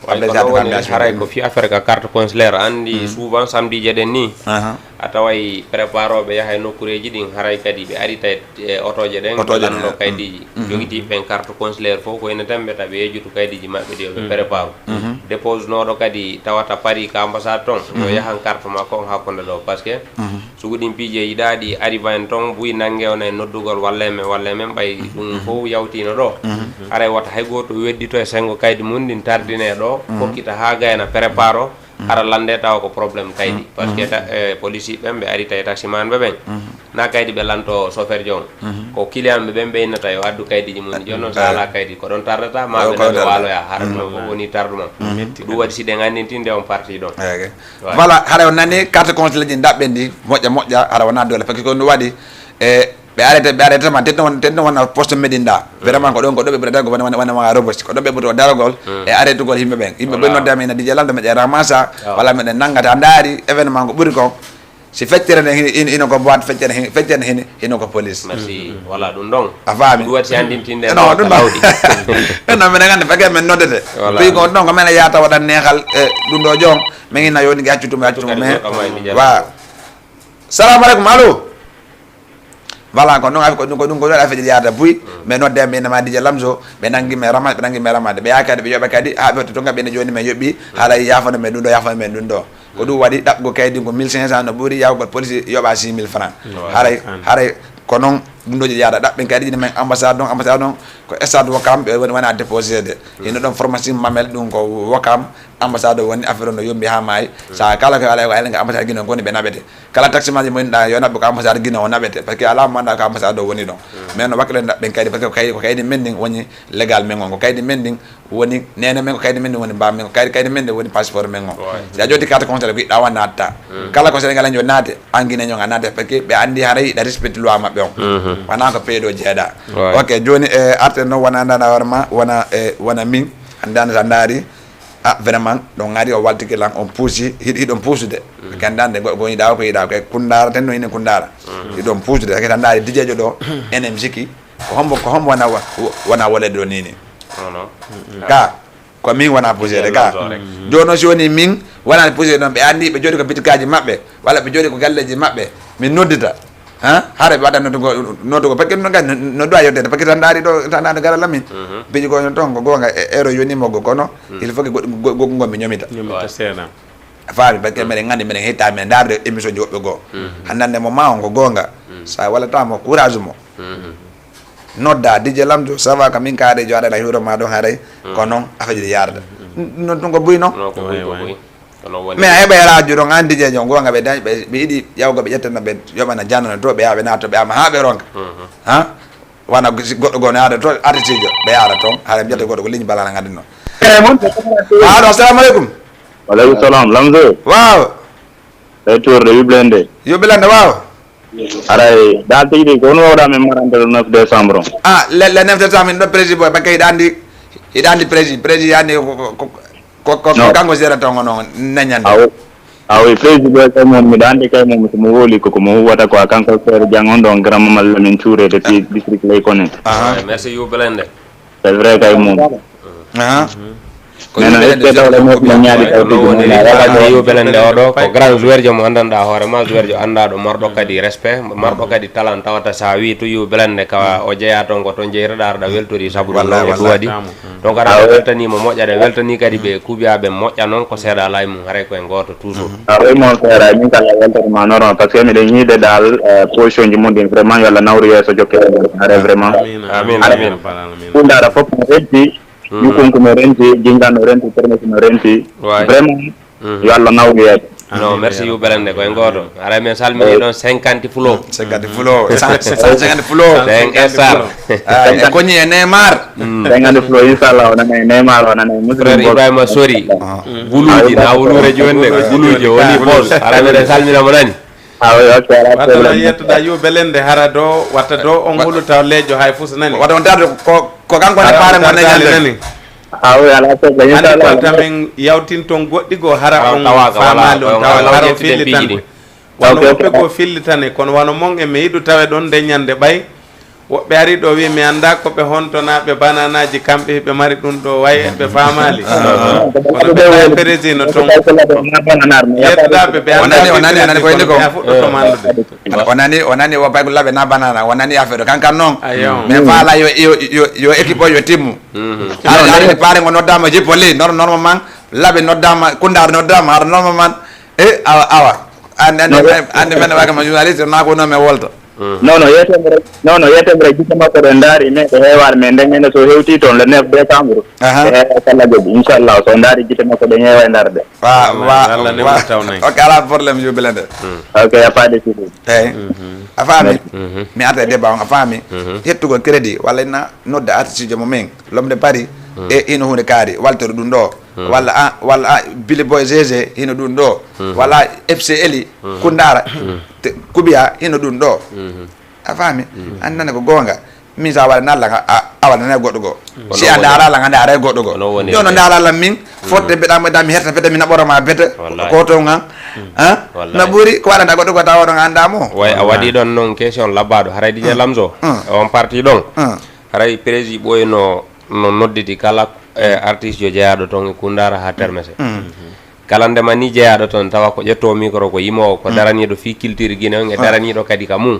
wadde ko ɗo woni en, haray ko fii affaire ka carte consulaire, anndi souvent samedi je ɗen ni, aha, a taway préparooɓe yaha e nokkureeji ɗin, haray kadi ɓe arita e, e otooje ɗen, otooje ɗen, lanndo kaydiji, mhm, jogitiiɓe ɓen carte consulaire fof ko ene tan mbiyata ɓe yejjutu kaydiji maɓɓe ɗi yo ɓe, mhm, prépare. Mhm. Déposenooɗo kadi tawata Paris ka ambassade ton, yo, mhm, yahan carte makko on hakkunde ɗo, parce que, mhm, sugu ɗin piiji e yiɗaaɗi arriva en ton, buy nannge on e noddugol, walla e men, walla e men, ɓay ɗum, mhm, fof yawtiino ɗo. Mhm. Haray wata hay gooto weddito e senngo kaydi mum, ɗin tardine ɗo, mhm, kokkita haa gayna prépare o, mhm, hara lande tawa ko problème kaydi. Mhm. Parce que, mhm, ta-, eh, police ɓen ɓe ari tawi taximan ɓe ɓen. Mhm. Na kaydi ɓe lanto chauffeur jo on. Mhm. Ko client ɓe ɓen ɓe innata yo addu kaydiji mum. Jooni noon so, eh, alaa kaydi, ko ɗon tardata, ma, eh, ɓe ko nana ɗon waaloya, hara, mhm, ɗum fof woni tardement. Mhm. Ɗum waɗi si ɗen anndintinde on parti ɗon. Eh, ok. Voilà, hara on nani carte consulaire ji ndaɓɓen ɗi, moƴƴa, moƴƴa, hara wona doole, parce que ko ɗum waɗi, e, ɓe arrêté, ɓe arrêté ma, tedno won-, tedno wona poste Médine ɗa. Mm. Vraiment ko ɗon, ko ɗo ɓe ɓurata ko wona, wona, wona Rebeuss, ko ɗo ɓe ɓurata daragol, mm, e arrêtugol yimɓe ɓen. Yimɓe ɓen noddama ina Didier Lamdo, meɗen ramasa, walla meɗen nanngata, ndaari événement ko ɓuri kon. Si feccere ne hini, hini, hino ko boîte, feccere hini, feccere hini, hino ko police. Merci. Mm. Voilà, ɗum ɗon. A faami? Ɗum waɗi si anndintinde non, ɗum ɗon. Ɓen non, minen anndi fage men noddete. Voilà. Puis ko ɗon ko men yahata waɗa neexal, e, ɗum ɗo joom, men ina yoni accu tum, accu tum, mais, wa. Salamu aleykum, allo? Voilà, ko ɗum, ko ɗum, ko ɗum, ko ɗum affaire ji yahata buy, mm, mais nodde men ina ma Didier Lamzo, ɓe nanngi men ramade, ɓe nanngi men ramade. Ɓe yaha kadi, ɓe yoɓa kadi, haa ɓe to Tonga, ɓe ina jooni men yoɓi, haala yaafano men ɗum ɗo, yaafano men ɗum ɗo. Ko ɗum waɗi ɗaɓɓugol kaydi ko mille cinq cents no ɓuri yahugol police yoɓa six mille francs. Haray, haray ko noon ɗum ɗo yaada ɗaɓɓen kaydi men ambassade on, ambassade on ko stade Ouakam ɓe woni wona déposé de. Hino ɗon pharmacie Mamel ɗum ko Ouakam ambassade o woni affaire on no yombi haa maayi. Sa kala ko alay ko aylen ko ambassade Guinée on ko woni ɓe naɓete. Kala taximan ji mo inɗa yo naɓɓe ko ambassade Guinée o naɓete. Parce que ala mo annda ko ambassade o woni ɗon. Mais no wakkile ɗaɓɓen kaydi parce que kaydi ko kaydi men ndin woni légal men on. Ko kaydi men ndin woni neene men, ko kaydi men woni mbaam men, ko kaydi, kaydi men woni passeport men on. Si a ƴetti carte consulaire ko yiɗɗa wa natta. Kala ko Sénégal en yo naate, an Guinée ñon a naate, parce que ɓe anndi haray yiɗa respecte loi maɓɓe on. Wona ko peyɗo jeeɗa. Ok, jooni, e, arte noon wona ndana hoore ma, wona, e, wona min, anndana sa ndaari, a, vraiment, ɗon ari o waltiki lan, on puusi, hiɗ-, hiɗon puusude. Parce que anndande go-, go yiɗa o ko yiɗa, ko e kundaara, ten no ini kundaara. Hiɗon puusude, parce que sa ndaari dijeejo ɗo, enen sikki, ko hombo, ko hombo wona wa-, wona wolede ɗo nini. Ka, ko min wona puseede ka. Jooni noon si woni min wona puseede noon, ɓe anndi ɓe jooɗi ko bitikaji maɓɓe, walla ɓe jooɗi ko galleji maɓɓe, min noddita. Ha? Hara ɓe waɗa noddugo, noddugo, parce que ɗum ɗon kadi no, no ɗoya yewtede, parce que tan ndaari ɗo, tan ndaari garal amin. Piiji ko toon ko goonga e, euro yoni moggo, kono il faut que goɗɗum, go-, goɗɗum ngol mi ñomita. Ñomita seeɗa. A faami, parce que miɗen nganndi, miɗen heɗta, miɗen ndaarde émission ji woɓɓe goo. Hannde mo ma on ko goonga. So a wallata mo, courage mo. Nodda, D J Lamzo, ça va, ka min ka aɗa jooɗa, aɗa hiwro ma ɗon haray. Ko noon affaire ji yaarata. Noon tun ko buy noon. Mais a heɓa hela juro ngan D J jo goonga, ɓe dañ, ɓe, ɓe yiɗi yawgo, ɓe ƴettana ɓe, yoɓana jannano to, ɓe yaha ɓe naata, ɓe ama haa ɓe ronka. Ha? Wana si goɗɗo goo no yaada to, artiste jo, ɓe yaara toon, haray mi ƴetta goɗɗo ko ligne balaa na ngaddi noon. Allo, assalamu aleykum. Waleykum salam, Lamzo. Waaw. Ɓe tourde, yuɓɓilende. Yuɓɓilende, waaw. Aray, daal tigi tigi, ko hono wawɗa men marande le neuf décembre on? Ah, le, le neuf décembre, min ɗo président boy, ɓe kay hiɗa anndi, hiɗa anndi président, président anndi ko, ko, ko, ko, ko, ko kanko gérata on, onon neñande. Awo, awo, président boy kay moom, miɗa anndi kay moom, so mo woli ko, ko mo huwata ko, a kanko feere jang on ɗon, grand maman Lamine Touré, depuis district Leykonen. Aha. Merci, yuɓɓilende. C'est vrai kay moom. Aha. Ko mais no yimɓe ɓe ette tawle mo no ñaari taw no woni wata yuɓelande oɗo ko grand joueur jo mo anndanɗa hoore ma, joueur jo anndaɗo, marɗo kadi respect, marɗo kadi talent, tawata sa wi to yuɓelande ka o jeeya toon ko toon jeytoɗa, aɗa weltori sabu ɗum. Wallahi, ɗon e wallahi. Duwaɗi. Donc aɗa weltani mo moƴƴa, aɗa weltani kadi ɓe kuubiyaɓe moƴƴa noon, ko seeɗa alaa e mum, haray ko en gooto toujours. Ah oui, mon frère, ay min kala weltata ma normal, parce que miɗen yiide dal, eh, position ji mum ɗin, vraiment yo Allah nawru yeeso jokke, haray vraiment. Amin, amin. Kundara fof no renti, Yukunku no renti, Jinga no renti, Termesi no renti. Vraiment, yo Allah nawru yeeso. Non, merci yuɓɓilende, ko en gooto. Haray men salmini ɗon cinquante flow. Cinquante flow. Cent cinquante flow. Cinq star. Ah, e Koni e Neymar. Cinquante flow, inchallah, o nanay Neymar, o nanay Muslim. Frère Boss. Ibrahima Sori. Guluuji, na wuluure jooni de, guluuji, o woni boss. Haray meɗen salmina mo nani. Ah oui, ok, alaa problème. Wata no yettoɗa yuɓɓilende, hara do, wata do on hulu taw leejo hay fus nani. Wata on darde ko, ko kanko ne faare mo nani. Ah oui, alaa problème, inchallah. Anndi ko wata men yawtin toon goɗɗi goo, hara on faamaali on tawa hara o fillitande. Wano woɓɓe goo fillitane, kono wano mon e mi yiɗu tawe ɗon nde ñande ɓay. Woɓɓe ari ɗo wi mi annda ko ɓe hontonaaɓe bananaaji, kamɓe hiɓe mari ɗum ɗo, way ɓe faamaali. Kono ɓe tawi président toon. Yettoɗaaɓe ɓe annda. O nani, o nani, o nani ko inni ko. A fuɗɗoto ma anndude. O nani, o nani o pay ko laɓe na banana, o nani affaire o kankan noon. Ayo. Mais faala yo, yo, yo, yo équipe o yo timmu. Ara, ara, pare ngo noddaama jippo li, nor-, normalement, laɓe noddaama, Kundaar noddaama, ara normalement, e, awa, awa. Ande, ande, ande men waga ma journaliste, na ko no me wolto. Non, non, yeetemre, non, non, yeetemre gite makko ɗe ndaari, mais ɓe heewaani, mais nden ñande so hewtii toon, le neuf décembre, aha, ɓe heewa kala jogi, inchallah, so ndaari gite makko ɗe ñeewa e ndaarde. Wa, wa, Allah ne wa, wurtaw nay. Ok, alaa problème, yuɓɓilende. Ok, a faade sidi. Eyi. A faami? Mi arta e débat on, a faami? Ƴettugol crédit, walla ina nodda artiste mo men, L'Homme de Paris, e ino huunde kaari, waltere ɗum ɗo. Walla a, walla a, Billy Boy G G, hino ɗum ɗo. Walla F C L I, Kundaara, te, Kubiya, hino ɗum ɗo. A faami? Anndi nane ko goonga. Min so a waɗa nalla ka, a, a waɗa nane goɗɗo goo. Si a ndaara lan, a ndaara goɗɗo goo. Jooni no ndaara lan min, fotte mbeɗa mo da mi herta fete, mi naɓora ma fete, ko to ngan. Ha? Na ɓuri ko waɗanta goɗɗo goo tawa oɗon annda mo. Way a waɗi ɗon noon question labbaɗo. Haray D J Lamzo, e on parti ɗon. Haray président ɓooy no, no nodditi kala, eh, artiste yo jeyaaɗo toon e Kundaara haa Termese. Kala ndema ni jeyaaɗo toon, tawa ko ƴettoowo micro ko yimoowo, ko daraniiɗo fii culture Guinée on e daraniiɗo kadi ka mum.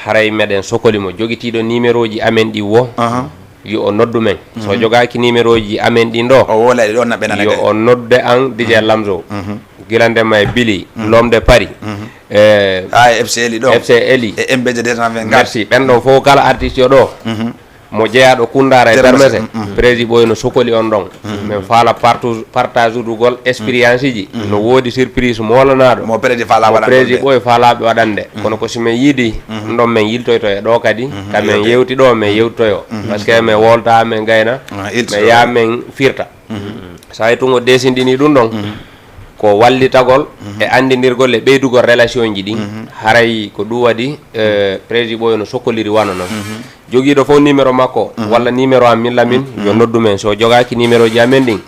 Haray meɗen sokoli mo, jogitiiɗo numéroji amen ɗi wo, yo o noddu men. So jogaaki numéroji amen ɗin ɗo, o woolay ɗo, naɓe nana yo o nodde an, D J Lamzo. Gila ndema e Bili, Lomde Paris. Eh, ah, e F C L I ɗo. F C L I. E M B J deux cent vingt-quatre. Merci. Ɓen ɗo fof kala artiste yo ɗo. Mo jeyaaɗo Kundaara e Termese, président ɓooy no sokoli on ɗon. Min faala partou-, partage udugol expérience ji. No woodi surprise moolanaaɗo. Mo président faala mo waɗan président ɗon de. Ɓooy faalaaɓe waɗande. Kono ko si min yiidi, ɗon min yiltoyto e ɗo kadi. Ka min yewti ɗo, min yewtoyo. Parce que min wolta, min gayna, min yaa min firta. So a tungo desindini ɗum ɗon, ko wallitagol e anndindirgol e ɓeydugol relation ji ɗin. Haray ko ɗum waɗi, eh, président ɓooy no sokkoliri wano non. Jogiiɗo fof numéro makko, walla numéro am min Lamin, yo noddu men. So jogaaki numéro ji amen ɗin,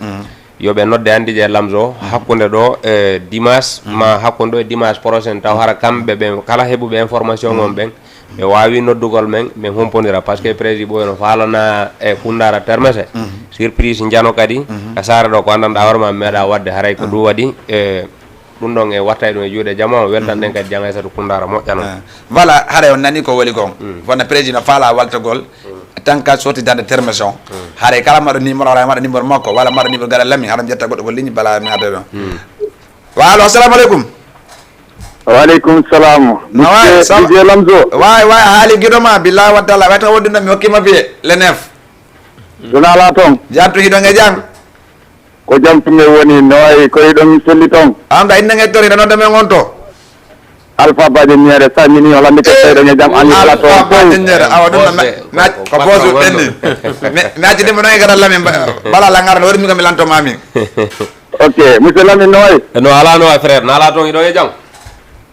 yo ɓe nodde anndi je Lamzo, hakkunde ɗo, eh, dimanche, ma hakkunde ɗo e dimanche prochain, taw hara kamɓe ɓe kala heɓuɓe information on ɓen, ɓe waawi noddugol men, min humpondira, parce que président ɓooy no faalana e Kundaara Termese. Surprise njano kadi, ka saare ɗo ko anndanɗaa hoore ma meeɗa waɗde, haray ko ɗum waɗi, e ɗum ɗon e watta e ɗum e juuɗe jama, o weltan ɗen kadi jangay satu Kundaara moƴƴa non. Eh, voilà, haray on nani ko woni kon. Wona président faala waltagol, tan ka sotti dande Termese on. Haray kala maɗo numéro, haray maɗo numéro makko, walla maɗo numéro gaɗa Lamin, haɗa mi ƴetta goɗɗo ko ligne bala mi adda ɗon. Wa allo, assalamu aleykum. Wa aleykum salam. Monsieur Didier Lamzo. Way, way, a haali giɗo ma, billahi wa taala, way taw woddino mi hokkima piye, le neuf. Duna la ton. Jattu hiɗon e jam. Ko jam tun men woni, no wayi ko hiɗon selli ton. An ga inna ngettori, ɗo nodda men on to. Alpha Baje Niere, salmini, o lambi ko tawɗo e jam, an ala ton. Alpha Baje Niere, awa ɗum na, na, ko bosu ɓenni. Mi, mi acci ɗimo ɗon e gaɗa lamin, bala la ngara, no wori mi ko mi lanto mami. Ok, monsieur Lamine, no wayi? No ala, no wayi, frère, no ala ton, hiɗon e jam?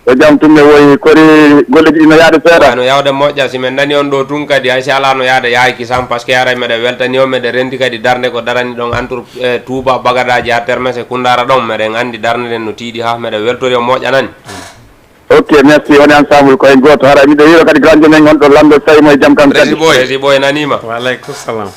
Ko jam tun men woyi, kori golleji ɗi no yaade seeɗa? Wa no yawde moƴƴa, si men nani on ɗo tun kadi, hay si ala no yaade yaaki sam, parce que aray meɗen weltani on, meɗen renti kadi darnde ko darani ɗon entre, eh, Touba, Bagadaji, ha Termes e Kundara ɗon, meɗen andi darnde nden no tiiɗi ha, meɗen weltori on moƴƴa nani. Ok, merci, on est ensemble, ko en gooto. Hara miɗo hiiro kadi grand men on ɗo Lamdo, tawi mo e jam kan kadi. Prési Boy. Prési Boy nanima. Wa aleykum salam.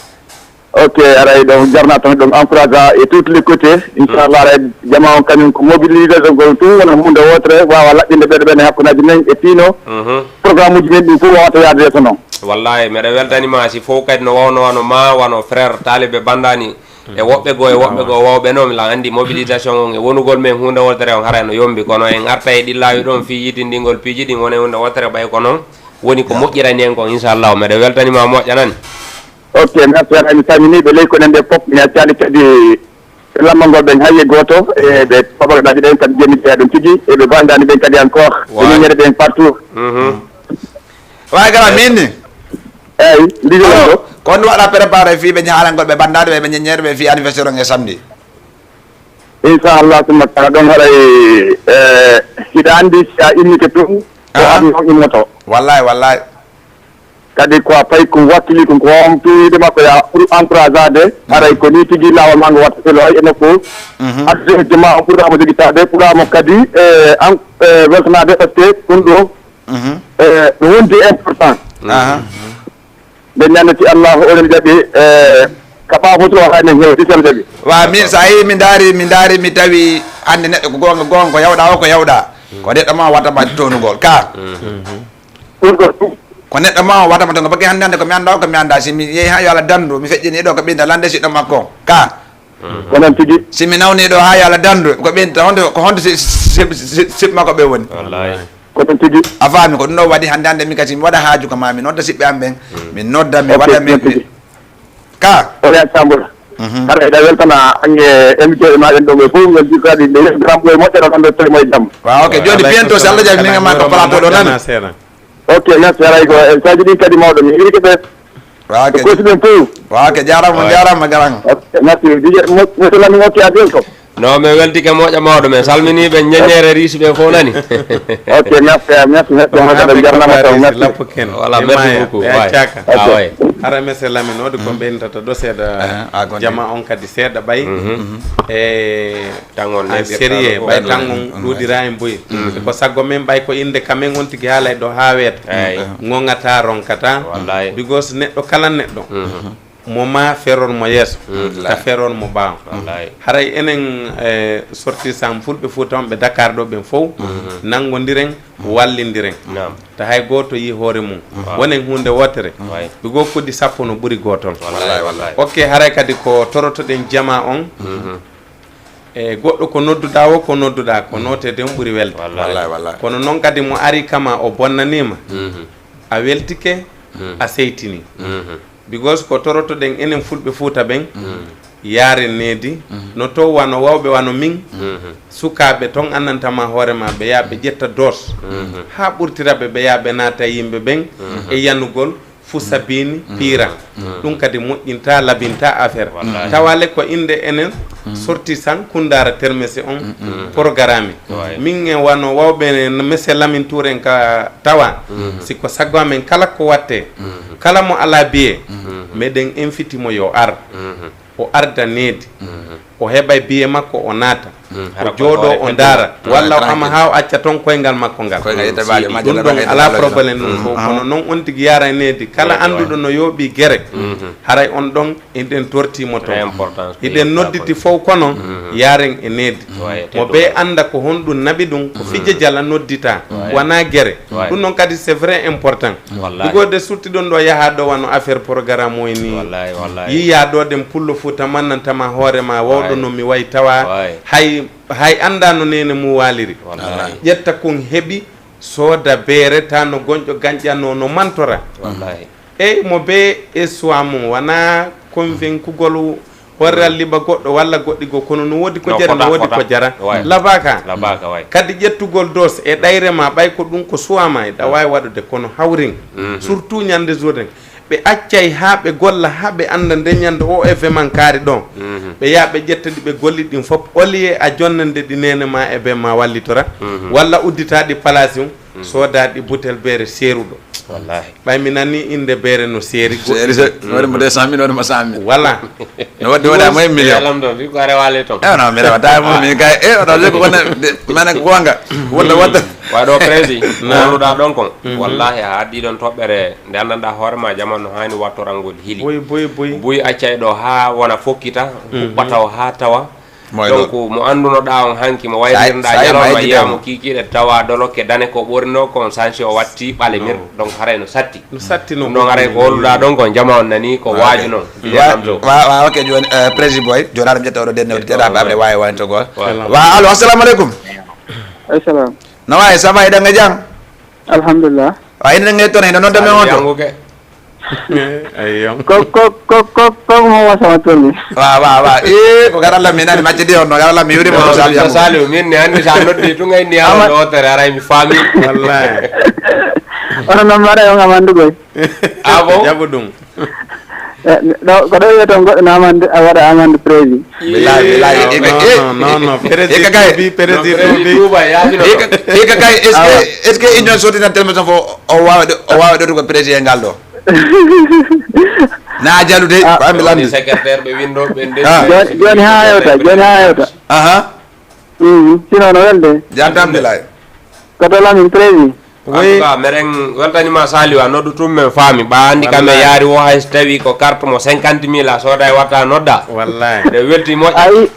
Ok, aray ɗon jarna ton, ɗon encourage et tous les côtés. Inchallah, aray jama on kañum ko mobilisation ko tun wona hunde wotere, wawa laɓɓinde ɓeɗe ɓen e hakkunaji men e piino. Mhm. Programme uji men ɗin fof wawata yaade yeeso noon. Wallahi, meɗa weltanima si fof kadi no wawno wano ma, wano frère, taalibe bandani. E woɓɓe goo, e woɓɓe goo wawɓe noon, la andi mobilisation on e wonugol men hunde wotere on haray no yombi, kono en arta e ɗi laawi ɗon fii yitindingol piiji ɗin wona e hunde wotere ɓay ko noon woni ko moƴƴirani en kon, inchallahu. Meɗa weltanima moƴƴa nani. Ok, merci, aray mi salmini ɓe ley koɗen ɓe fof, mi accani kadi lammangol ɓen hay e gooto, e ɓe Pabagadaji ɗen kadi jemmiɗe ɗon tigi, e ɓe bandani ɓen kadi encore, ɓe ñeñere ɓen partout. Mhm. Way gara min ni. Eyyi, ndiga ɗo. Ko on waɗa préparé fii ɓe ñahalangol ɓe bandade ɓe, ɓe ñeñere ɓe fii anniversaire on e samedi. Inchallah, summa taala ɗon haray, eh, hiɗa andi si a immike tun, ko an on immoto. Wallahi, wallahi. Kadi ko a payi ko wakkili ko, ko on tuwide makko ya pour encouragade, haray ko ni tigi lawol ma ngo watta selo hay e nokku. Mhm. Addude ma on ɓurɗa mo jogitade, ɓurɗa mo kadi, eh, an, eh, weltanade, parce que ɗum ɗo, mhm, eh, no wondi important. Aha. Nde ñande si Allah oɗon jaɓi, eh, ka ɓaawo fof to hay men heewi, si Allah jaɓi. Wa min, so a yii mi ndaari, mi ndaari, mi tawi hannde neɗɗo ko goonga, goonga ko yawɗa o, ko yawɗa. Ko neɗɗo ma watta ma tonugol ka. Mhm. Ɗum ɗo ɗum. Ko neɗɗo ma o watta ma tonugol, parce que hannde, hannde ko mi annda o, ko mi annda. Si mi yehi ha yo Allah dandu, mi feƴƴini ɗo ko ɓinta lande siɗɗo makko ka. Ko noon tigi. Si mi nawni ɗo ha yo Allah dandu, ko ɓinta honto, ko honto si, si, si, si, siɓɓe makko ɓe woni. Wallahi. Ko ɗum tigi. A faami, ko ɗum ɗo waɗi hannde, hannde min kasi mi waɗa haaju ko ma mi nodda siɓɓe am ɓen. Mm. Mi nodda, mi waɗa, mi, mi, ka. O ya sambura. Mhm. Hara eɗa weltana ange invité e maɗen ɗo ɓe fof, welti kadi nde yehi grand boy moƴƴere ɗon ɗo tawi mo e jam. Waaw, ok. Jooni bientôt, si Allah jaɓi, min e ma ko plateau ɗo nani. Ok, merci. Haray ko e saji ɗin kadi mawɗo mi hirike ɓe. Waaw, ok. Ko kosi ɓen fof. Waaw, ok. Jaaraama, jaaraama, grand. Ok, merci. Dije, mo, mo salami, ok, à bientôt. No, mi weltike moƴƴa mawɗo, min salmini ɓe ñeñere riisi ɓe fof nani. Ok, merci, merci, merci. Wala, merci beaucoup. Way. Hara monsieur Lamine, wodi ko ɓeyntata ɗo seeɗa, jama on kadi seeɗa ɓay. E tan on sérieux, ɓay tan on ɗuuɗira en boyi. Ko saggo men ɓay ko innde ka men on tigi haalay ɗo haa weeta. Ŋoŋata, ronkata. Because neɗɗo kala neɗɗo. Mo ma feron mo yeeso, ta feron mo ɓaawo. Haray enen, eh, sorti sam fulɓe Fuuta wonɓe Dakar ɗo ɓen fof, nanngondiren, wallindiren. Ta hay gooto yi hoore mum. Wonen huunde wootere. Ɓe goo kuddi sappo no ɓuri gootol. Ok, haray kadi ko torotoɗen jama on. E goɗɗo ko nodduɗa o, ko nodduɗa, ko nootede on ɓuri welde. Kono noon kadi mo ari kama o bonnanima, a weltike, a seytini. Because ko torotoɗen enen fulɓe Fuuta ɓen, yaaren needi, no to wano wawɓe wano min, sukaaɓe ton annantama hoore ma, ɓe yaa ɓe ƴetta doos, haa ɓurtira ɓe, ɓe yaa ɓe naata e yimɓe ɓen, e yanugol, fu sabiini, piira. Ɗum kadi moƴƴinta, labinta affaire. Tawa le ko innde enen, sorti san kundara termese on, programme. Min e wano wawɓe monsieur Lamine Touré en ka tawa, si ko sago amen kala ko watte, kala mo ala biye, meɗen inviti mo yo ar. O arda needi. O heɓa biye makko, o naata. O jooɗo, o ndaara. Walla o ama haa o acca toon koyngal makko ngal. Ɗum ɗon ala problème ɗum fof. Kono noon on tigi yaara needi. Kala annduɗo no yooɓi gere, haray on ɗon eɗen torti mo toon. Hiɗen nodditi fof kono yaaren e needi. Mo ɓe annda ko honɗum naɓi ɗum, ko fijja jala noddita, wona gere. Ɗum noon kadi c'est vrai important. Ɗugode sutti ɗon ɗo yaha ɗo wano affaire programme o e ni. Yiya ɗo ɗen pullo Fuuta mannantama hoore ma wawɗo no mi wayi tawa hay Hay annda no neene mum waaliri. Ƴetta kon heɓi, sooda beere, ta no goñƴo gañƴanno, no mantora. Eyi, mo bee e suwa mum, wonaa konvenkugol horral liɓa goɗɗo walla goɗɗi goo, kono no woodi ko jari, no woodi ko jara. Labaaka. Kadi ƴettugol dos e ɗayre ma, ɓay ko ɗum ko suwa ma, eɗa waawi waɗude, kono hawrin. Surtout ñande journée. Ɓe accay haa ɓe golla, haa ɓe annda nde ñande o événement kaari ɗon. Ɓe yaha ɓe ƴetta ɗi ɓe golli ɗin fof. Au lieu a jonnande ɗi neene ma e bee ma wallitora, walla uddita ɗi place mum, sooda ɗi butel beere seeruɗo. Wallahi. Ɓay mi nani innde beere no seeri goɗɗi. Seeri, seeri. Waɗi mo deux cent mille, waɗi mo cent mille. Voilà. No waɗi, waɗa mo e million. Lamɗo, wi ko a rewaali ton. Eh, non, mi rewata mo, min kay, eh, oɗo jogii ko wona, de, mana ko gonga. Wonde, wonde. Waɗo prési, holluɗa ɗon kon. Wallahi, a addi ɗon toɓɓere, nde anndanɗa hoore ma, jamanu no haani wattorangol hili. Boy, boy, boy. Buy accay ɗo haa wona fokkita, huɓɓata o haa tawa. Donc, mo anndunoɗa on hanki, mo wayrirnoɗa ñalawma, yiya mo kiikiiɗe, tawa dolokke dane ko ɓornino kon, sansi o watti ɓalemir. Donc, haray no satti. No satti no. Ɗum noon haray ko holluɗa ɗon kon, jama on nani ko waajuno. Wa, wa, ok, jooni, eh, Prési Boy, jooni aɗa ƴetta oɗo denne, oɗo teɗa, ɓe waawi wayantogol. Wa, allo, assalamu aleykum. Assalam. No wayi, ça va, eɗen e jam? Alhamdulillah. Wa, eɗen e toon, eɗen nodda men on to. Ko, ko, ko, ko, ko mo wasama tolni. Wa, wa, wa. Eh, ko garalla mi nani macce di on, no garalla mi yuri mo. Saliu, min ne anndi sa noddi tun ngay ni ama do tere aray mi fami. Wallahi. Ono no mara yo ngamandu goy. Ah bon? Jabu ɗum. Eh, ɗo, ko ɗo wiyeton goɗɗo no amande, a waɗa amande prési. Bilaay, bilaay. Non, non, non, non, prési tuubi, prési tuubi. Eka kay, est-ce que, est-ce que union sorti tan télévision fof o wawa ɗo, o wawa ɗo ko prési e ngal ɗo? Na jalu de, ah, ko ambi lambi. Secrétaire ɓe windo ɓe nde. Ah. Joni, joni ha hewta, joni ha hewta. Aha. Mhm, sinon no welde. Jam tan bilaay. Ko to lamin prési. Oui. En tout cas, meɗen weltanima Saliou, a noddu tum men faami. Ɓa andi kam e yaari wo hay so tawi ko carte mo cinquante mille a sooda e watta nodda. Wallahi. Nde welti moƴƴa. Ayi,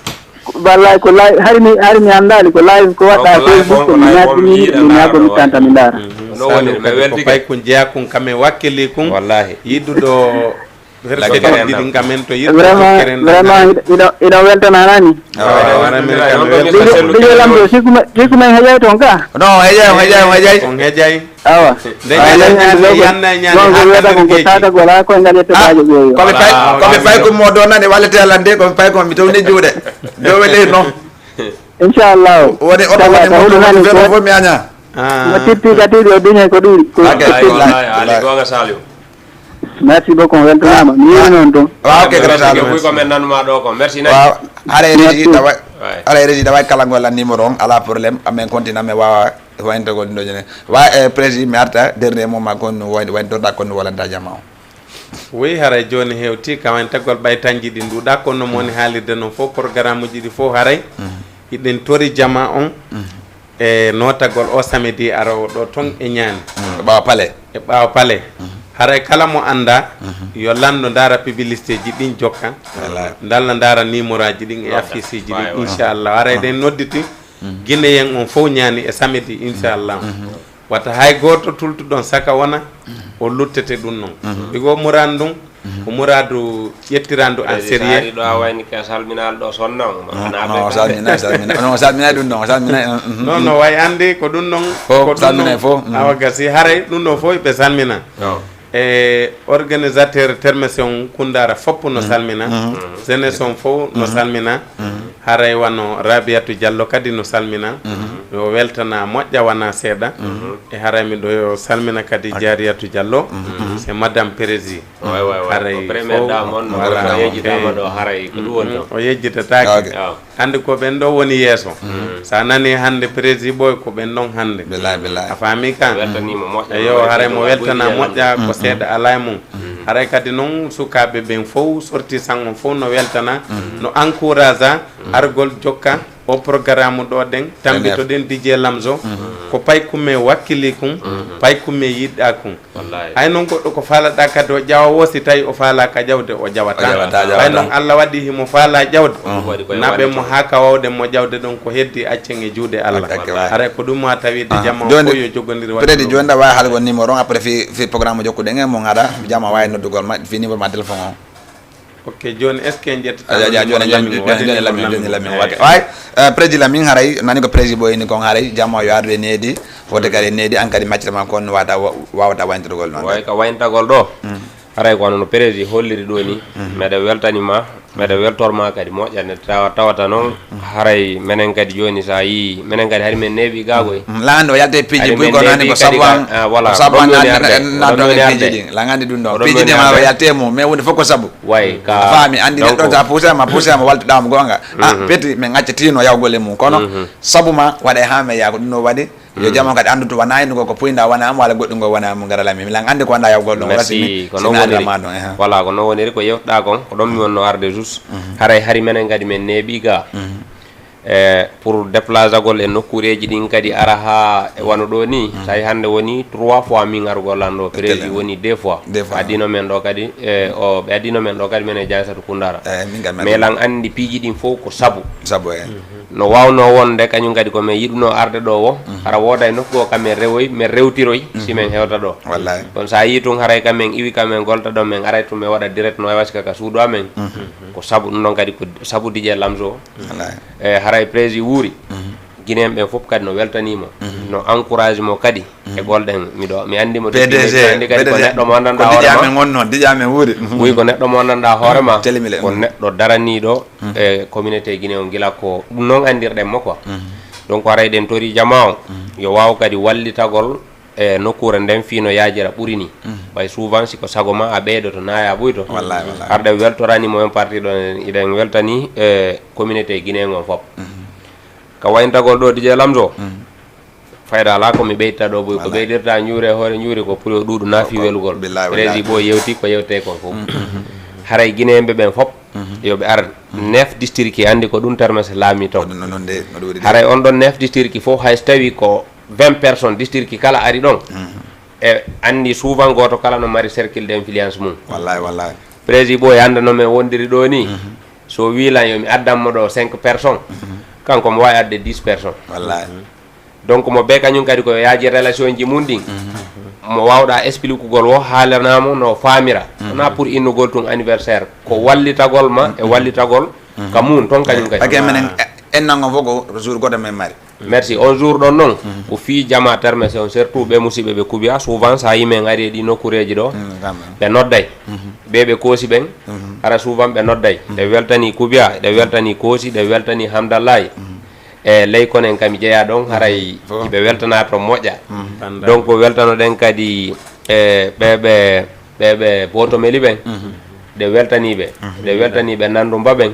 wallahi ko live, hari mi, hari mi anndali ko live ko waɗɗa Facebook ko mi ñaddini, mi ñaago mi tanta mi ndaara. No woni, mi welti ko pay kun jeya kun kam e wakkili kun. Wallahi. Yiɗuɗo Vraiment, vraiment, hiɗo, hiɗo weltana nani. Bijo lamɗo, sikku men heƴay toon ka? Non, heƴay, on heƴay, on heƴay. On heƴay. Awa. Nde ñande ñande, yanna e ñande, haa wiyata kon ko tata gola, koye ngal yette baajo ɓeeyo. Komi fay, komi fay ko mo ɗo nani, wallete Allah nde, komi fay ko mi towni juuɗe. Dow weli non. Inchallahu. Woni oto woni mo ɗo woni felo fof mi aña. Mo tippi ka tiiɗi o duñay ko ɗuuɗi. Ko wallahi, wallahi, wallahi. Ali gonga Saliou. Merci beaucoup, weltanaama. Mi yewi noon toon. Waaw, ok, merci. Ko men nanuma ɗo ko. Merci. Waaw, haray régie dawa, haray régie dawa kala ngol lan numéro on, ala problème. Amen continue, amen waawa wayntogol ɗo jene. Wa, eh, président mi arta dernier moment kon no wayni, wayni torɗa kon no walanta jama on. Oui, haray jooni hewti ka wayntagol ɓay tanji ɗi nduɗa kono no moni haalirde noon fof programme uji ɗi fof haray. Hiɗen tori jama on. E nootagol o samedi aroowo ɗo toon e ñaani. Mm, ɓaawo pale. E ɓaawo pale. Haray kala mo annda, yo lanndo ndaara publicité ji ɗin jokka. Ndalla ndaara numéro aji ɗin e affiche ji ɗin, inchallah. Haray ɗen nodditi Guinéen on fof ñaani e samedi, inchallah. Wata hay gooto tultuɗon saka wona o luttete ɗum noon. Ɗigo muraan ɗum, ko muraadu ƴettiraandu en sérieux. Ɗo a wayni ka salminaali ɗo sonna. Non, salmina, salmina. Non, salmina ɗum non, salmina. Non, non, way anndi ko ɗum non. Fof, ko ɗum salmina non. Fof. Awa gasi, haray ɗum ɗo fof ɓe salmina. E organisateur termese on Kundara fof no salmina. Jeunesse on fof no salmina. Haray wano Rabiatou Diallo kadi no salmina. Yo weltana moƴƴa wana seeɗa. E haray miɗo yo salmina kadi Diariatou Diallo. C'est Madame Prési. Haray fof, voilà, o yejjitama ɗo, haray ko ɗum woni ɗo. O yejjitataake. Hannde ko ɓen ɗo woni yeeso. Sa nani hannde prési ɓoy ko ɓen ɗon hannde. A faami kan? Eyo, haray mo weltana moƴƴa ko seeɗa ala e mum. Haray kadi noon sukaaɓe ɓen fof, sorti sango fof no weltana, no encourage argol jokka o programme ɗo ɗen, tambito ɗen D J Lamzo, ko pay kumme wakkili kun, pay kumme yiɗɗa kun. Hay noon goɗɗo ko faalaɗa kadi o ƴawa wo si tawi o faalaka ƴawde o ƴawata. Hay noon Allah waɗi himo faala ƴawde. Naɓe mo haa ka wawde mo ƴawde ɗon ko heddi accen e juuɗe Allah. Haray ko ɗum ma tawide jama o fof yo jogondir waɗde. Prédi jooni ɗa wawi haalgol numéro on après fi, fi programme jokkuɗen e mo gaɗa jama wawi noddugol ma fi numéro ma téléphone on. Ok, jooni est-ce que en ƴettata? Aja, aja, jooni, jooni, jooni, jooni, Lamin, jooni, Lamin, ok. Way, eh, Président Lamin, haray nani ko Président Boy ni kon, haray jama yo ardu e needi, wode kadi e needi, an kadi maccata ma kon wata, wawata wayntagol noon. Way ka wayntagol ɗo. Mm. Haray ko wano no Président holliri ɗo ni, meɗen weltani ma, meɗen weltor ma kadi moƴƴa nde tawa, tawata noon, haray menen kadi jooni sa yii, menen kadi hari men neeɓi gaagoy. Mm, la andi o yalte piiji buy ko nani ko sabu an, ah, voilà, ko sabu an naatno e piiji ɗin. La andi ɗum ɗon. Piiji ɗin ma o yalte mum, mais woni fof ko sabu. Way, ka faami, andi neɗɗo sa puusama, puusama waltuɗa mo goonga. Ah, peti, min accatino yawgol e mum. Kono sabu ma waɗa e ha men yaa ko ɗum ɗo waɗi. Yo jama kadi anndu to wona hino ko, ko puynda wona am, walla goɗɗum ngo wona am, ngara lami. Mi lan anndi ko wonda yawgol ɗon, wala si mi, si mi adda ma ɗon, ehe. Voilà, ko non woniri, ko yewtuɗa kon, ko ɗon mi wonno arde jus. Haray hari menen kadi men neeɓi ga. E, pour déplacagol e nokkureeji ɗin kadi ara ha e wano ɗo ni, tawi hannde woni trois fois min arugol lan ɗo, prési woni deux fois. Deux fois. Addino men ɗo kadi, e, o, ɓe addino men ɗo kadi men e Jaysatu Kundara. E, min kadi men. Mais lan anndi piiji ɗin fof ko sabu. Sabu, e. No waawno wonde kañum kadi ko men yiɗuno arde ɗo o, hara wooda e nokku o ka men rewoy, men rewtiroy, si men hewta ɗo. Wallahi. Kono sa yii tun haray ka men iwi ka men golta ɗo, men aray tun men waɗa direct no waska ka suudu amen. Ko sabu ɗum ɗon kadi ko sabu D J Lamzo. Wallahi. E haray prési wuuri. Guinéen ɓen fof kadi no weltanimo, no encourage mo kadi. E golɗen, miɗo, mi anndi mo depuis, P D G, mi anndi kadi ko neɗɗo mo anndanɗa hoore ma. Ko D J amen wonno, D J amen wuuri. Wi ko neɗɗo mo anndanɗa hoore ma. Telimile. Ko neɗɗo daraniiɗo e communauté Guinée on gila ko ɗum noon anndirɗen mo quoi. Donc haray ɗen tori jama on, yo waaw kadi wallitagol e nokkuure nden fii no yaajira ɓuri ni. Ɓay souvent si ko sago ma a ɓeydoto naaya ɓuyto. Wallahi, wallahi. Harɗe weltorani mo en parti ɗon, iɗen weltani e communauté Guinée on fof. Ka wayntagol ɗo D J Lamzo. Fayda alaa ko mi ɓeyta ɗo boy, ko ɓeydirta njuure e hoore njuure ko pour yo ɗuuɗu naafi welugol. Billahi, wallahi. Prési Boy yewti ko yewte kon fof. Haray Guinéen ɓe ɓen fof, yo ɓe ar neuf district, anndi ko ɗum termes laami ton. Ko ɗum non de, no ɗum waɗi de. Haray on ɗon neuf district fof, hay so tawi ko vingt personnes district kala ari ɗon. E anndi souvent gooto kala no mari cercle d'influence mum. Wallahi, wallahi. Prési Boy hannde no men wondiri ɗo ni, so wi lan yo mi addan mo ɗo cinq personnes, kanko mo waawi adde dix personnes. Wallahi. Donc mo be kañum kadi ko yaaji relation ji mum ɗin. Mo waawɗa expliquegol o haalanamo no faamira. Wona pour innugol tun anniversaire. Ko wallitagol ma e wallitagol ka mum ton kañum kadi. Ake menen, e, en nango fof ko jour goto men mari. Merci. On jour ɗon noon, ko fii jama termese on, surtout ɓe musiɓɓe ɓe kubiya, souvent sa yii men ari e ɗi nokkureeji ɗo, ɓe nodday. Ɓe ɓe koosi ɓen, hara souvent ɓe nodday. Ɗe weltani kubiya, ɗe weltani koosi, ɗe weltani hamdallahi. E ley konen kam mi jeyaa ɗon, haray iɓe weltana to moƴƴa. Donc weltanoɗen kadi e ɓe ɓe ɓe ɓe botomeli ɓen. Ɗe weltani ɓe. Ɗe weltani ɓe nandumba ɓen.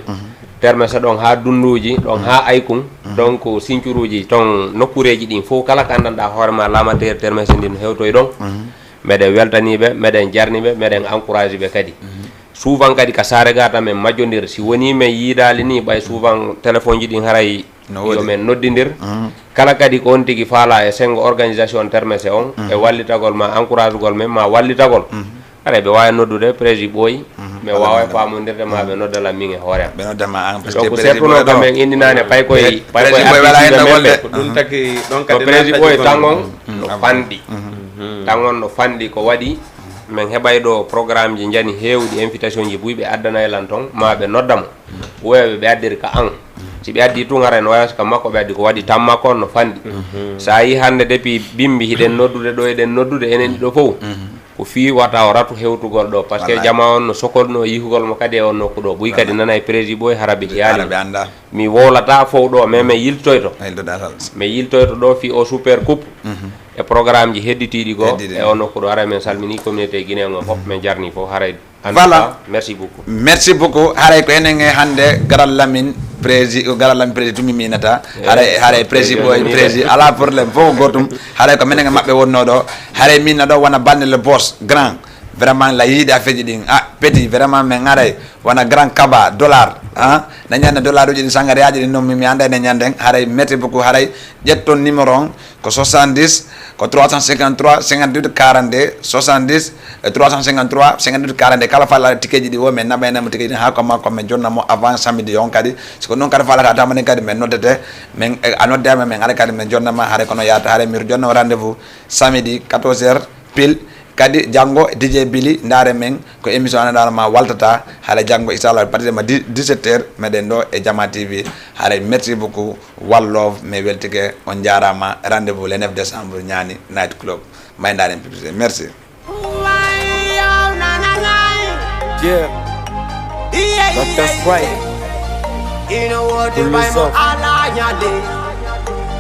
Termese ɗon haa dunduuji, ɗon haa aykun. Donc sincuruuji ton nokkureeji ɗin fof kala ka anndanɗa hoore ma laamateeri termese ndin hewtoy ɗon. Meɗen weltani ɓe, meɗen jarni ɓe, meɗen encourage ɓe kadi. Souvent kadi ka saare ga tan men majjondir, si woni men yiidaali ni ɓay souvent téléphone ji ɗin haray yo men noddindir. Kala kadi ko on tigi faala e sengo organisation termese on e wallitagol ma encouragegol men ma wallitagol. Haray ɓe waawi noddude prési Boy. Men waawa faamondirde ma ɓe noddala min e hoore am. Ɓe nodda ma an, parce que donc surtout noon kam men inninaane pay koye pay koye artiste men ɓe. Ko ɗum taki ɗon kadi prési Boy tan on no fanɗi. Tan on no fanɗi ko waɗi men heɓay ɗo programme ji njani heewɗi, invitation ji buy ɓe addanay lan ton ma ɓe nodda mo. Woyɓe ɓe addiri ka an. Si ɓe addi tun haray no wayata ka makko ɓe addi ko waɗi tan makko on no fanɗi. Sa yii hannde depuis bimbi hiɗen noddude ɗo, eɗen noddude enen ɗiɗo fof. Ko fii wata o ratu hewtugol ɗo, parce que jama on no sokolno yihugol mo kadi e on nokku ɗo. Buy kadi nanay prési Boy hara ɓe jiyaali. Mi wowlata fof ɗo, mais mi yiltoyto. Mi yiltoyto ɗo fii o super coupe. E programme ji hedditiiɗi goo e on nokku ɗo. Haray men salmini communauté guinéen on fof, men jarni fof haray. Voilà. Merci beaucoup. Merci beaucoup. Haray ko enen e hannde Garal Lamin prési, Garal Lamin prési tumi minata. Haray, haray prési Boy, prési ala problème fof gotum. Haray ko menen e maɓɓe wonno ɗo. Haray min na ɗo wona Balde le boss grand. Vraiment la yiide affaire ji ɗin. Ah, petit, vraiment men aray wona grand kaba dollar. Ah, na ñande dollar uji ɗin sangariyaaji ɗin non mi, mi anda ne ñanden. Haray merci beaucoup. Haray ƴetton numéro on. Ko soixante-dix, ko trois cent cinquante-trois, cinquante-huit, quarante-deux, soixante-dix, e trois cent cinquante-trois, cinquante-huit, quarante-deux. Kala faalaa ticket ji ɗi wo, men naɓaynamo ticket ji ɗi haa ko makko, men jonna mo avant samedi on kadi. Si ko noon kadi faalata tamani kadi, men noddete, men, eh, a nodde amen, men ara kadi, men jonna ma, haray kono yaata, haray mi jonna rendez-vous samedi quatorze heures pile. Kadi janngo, D J Billy, ndaare men ko émission anandaano ma waltata. Haray janngo, inchallah, partir ma dix-sept heures, meɗen ɗo e Jama T V. Haray merci beaucoup, one love, mi weltike, on njaaraama. Rendez-vous le neuf décembre, Ñaani Night Club. May ndaaren publicité. Merci. Yeah, Doctor Strike. Pull this up.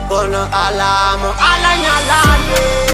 Kono alaa mo alaa ñalaande.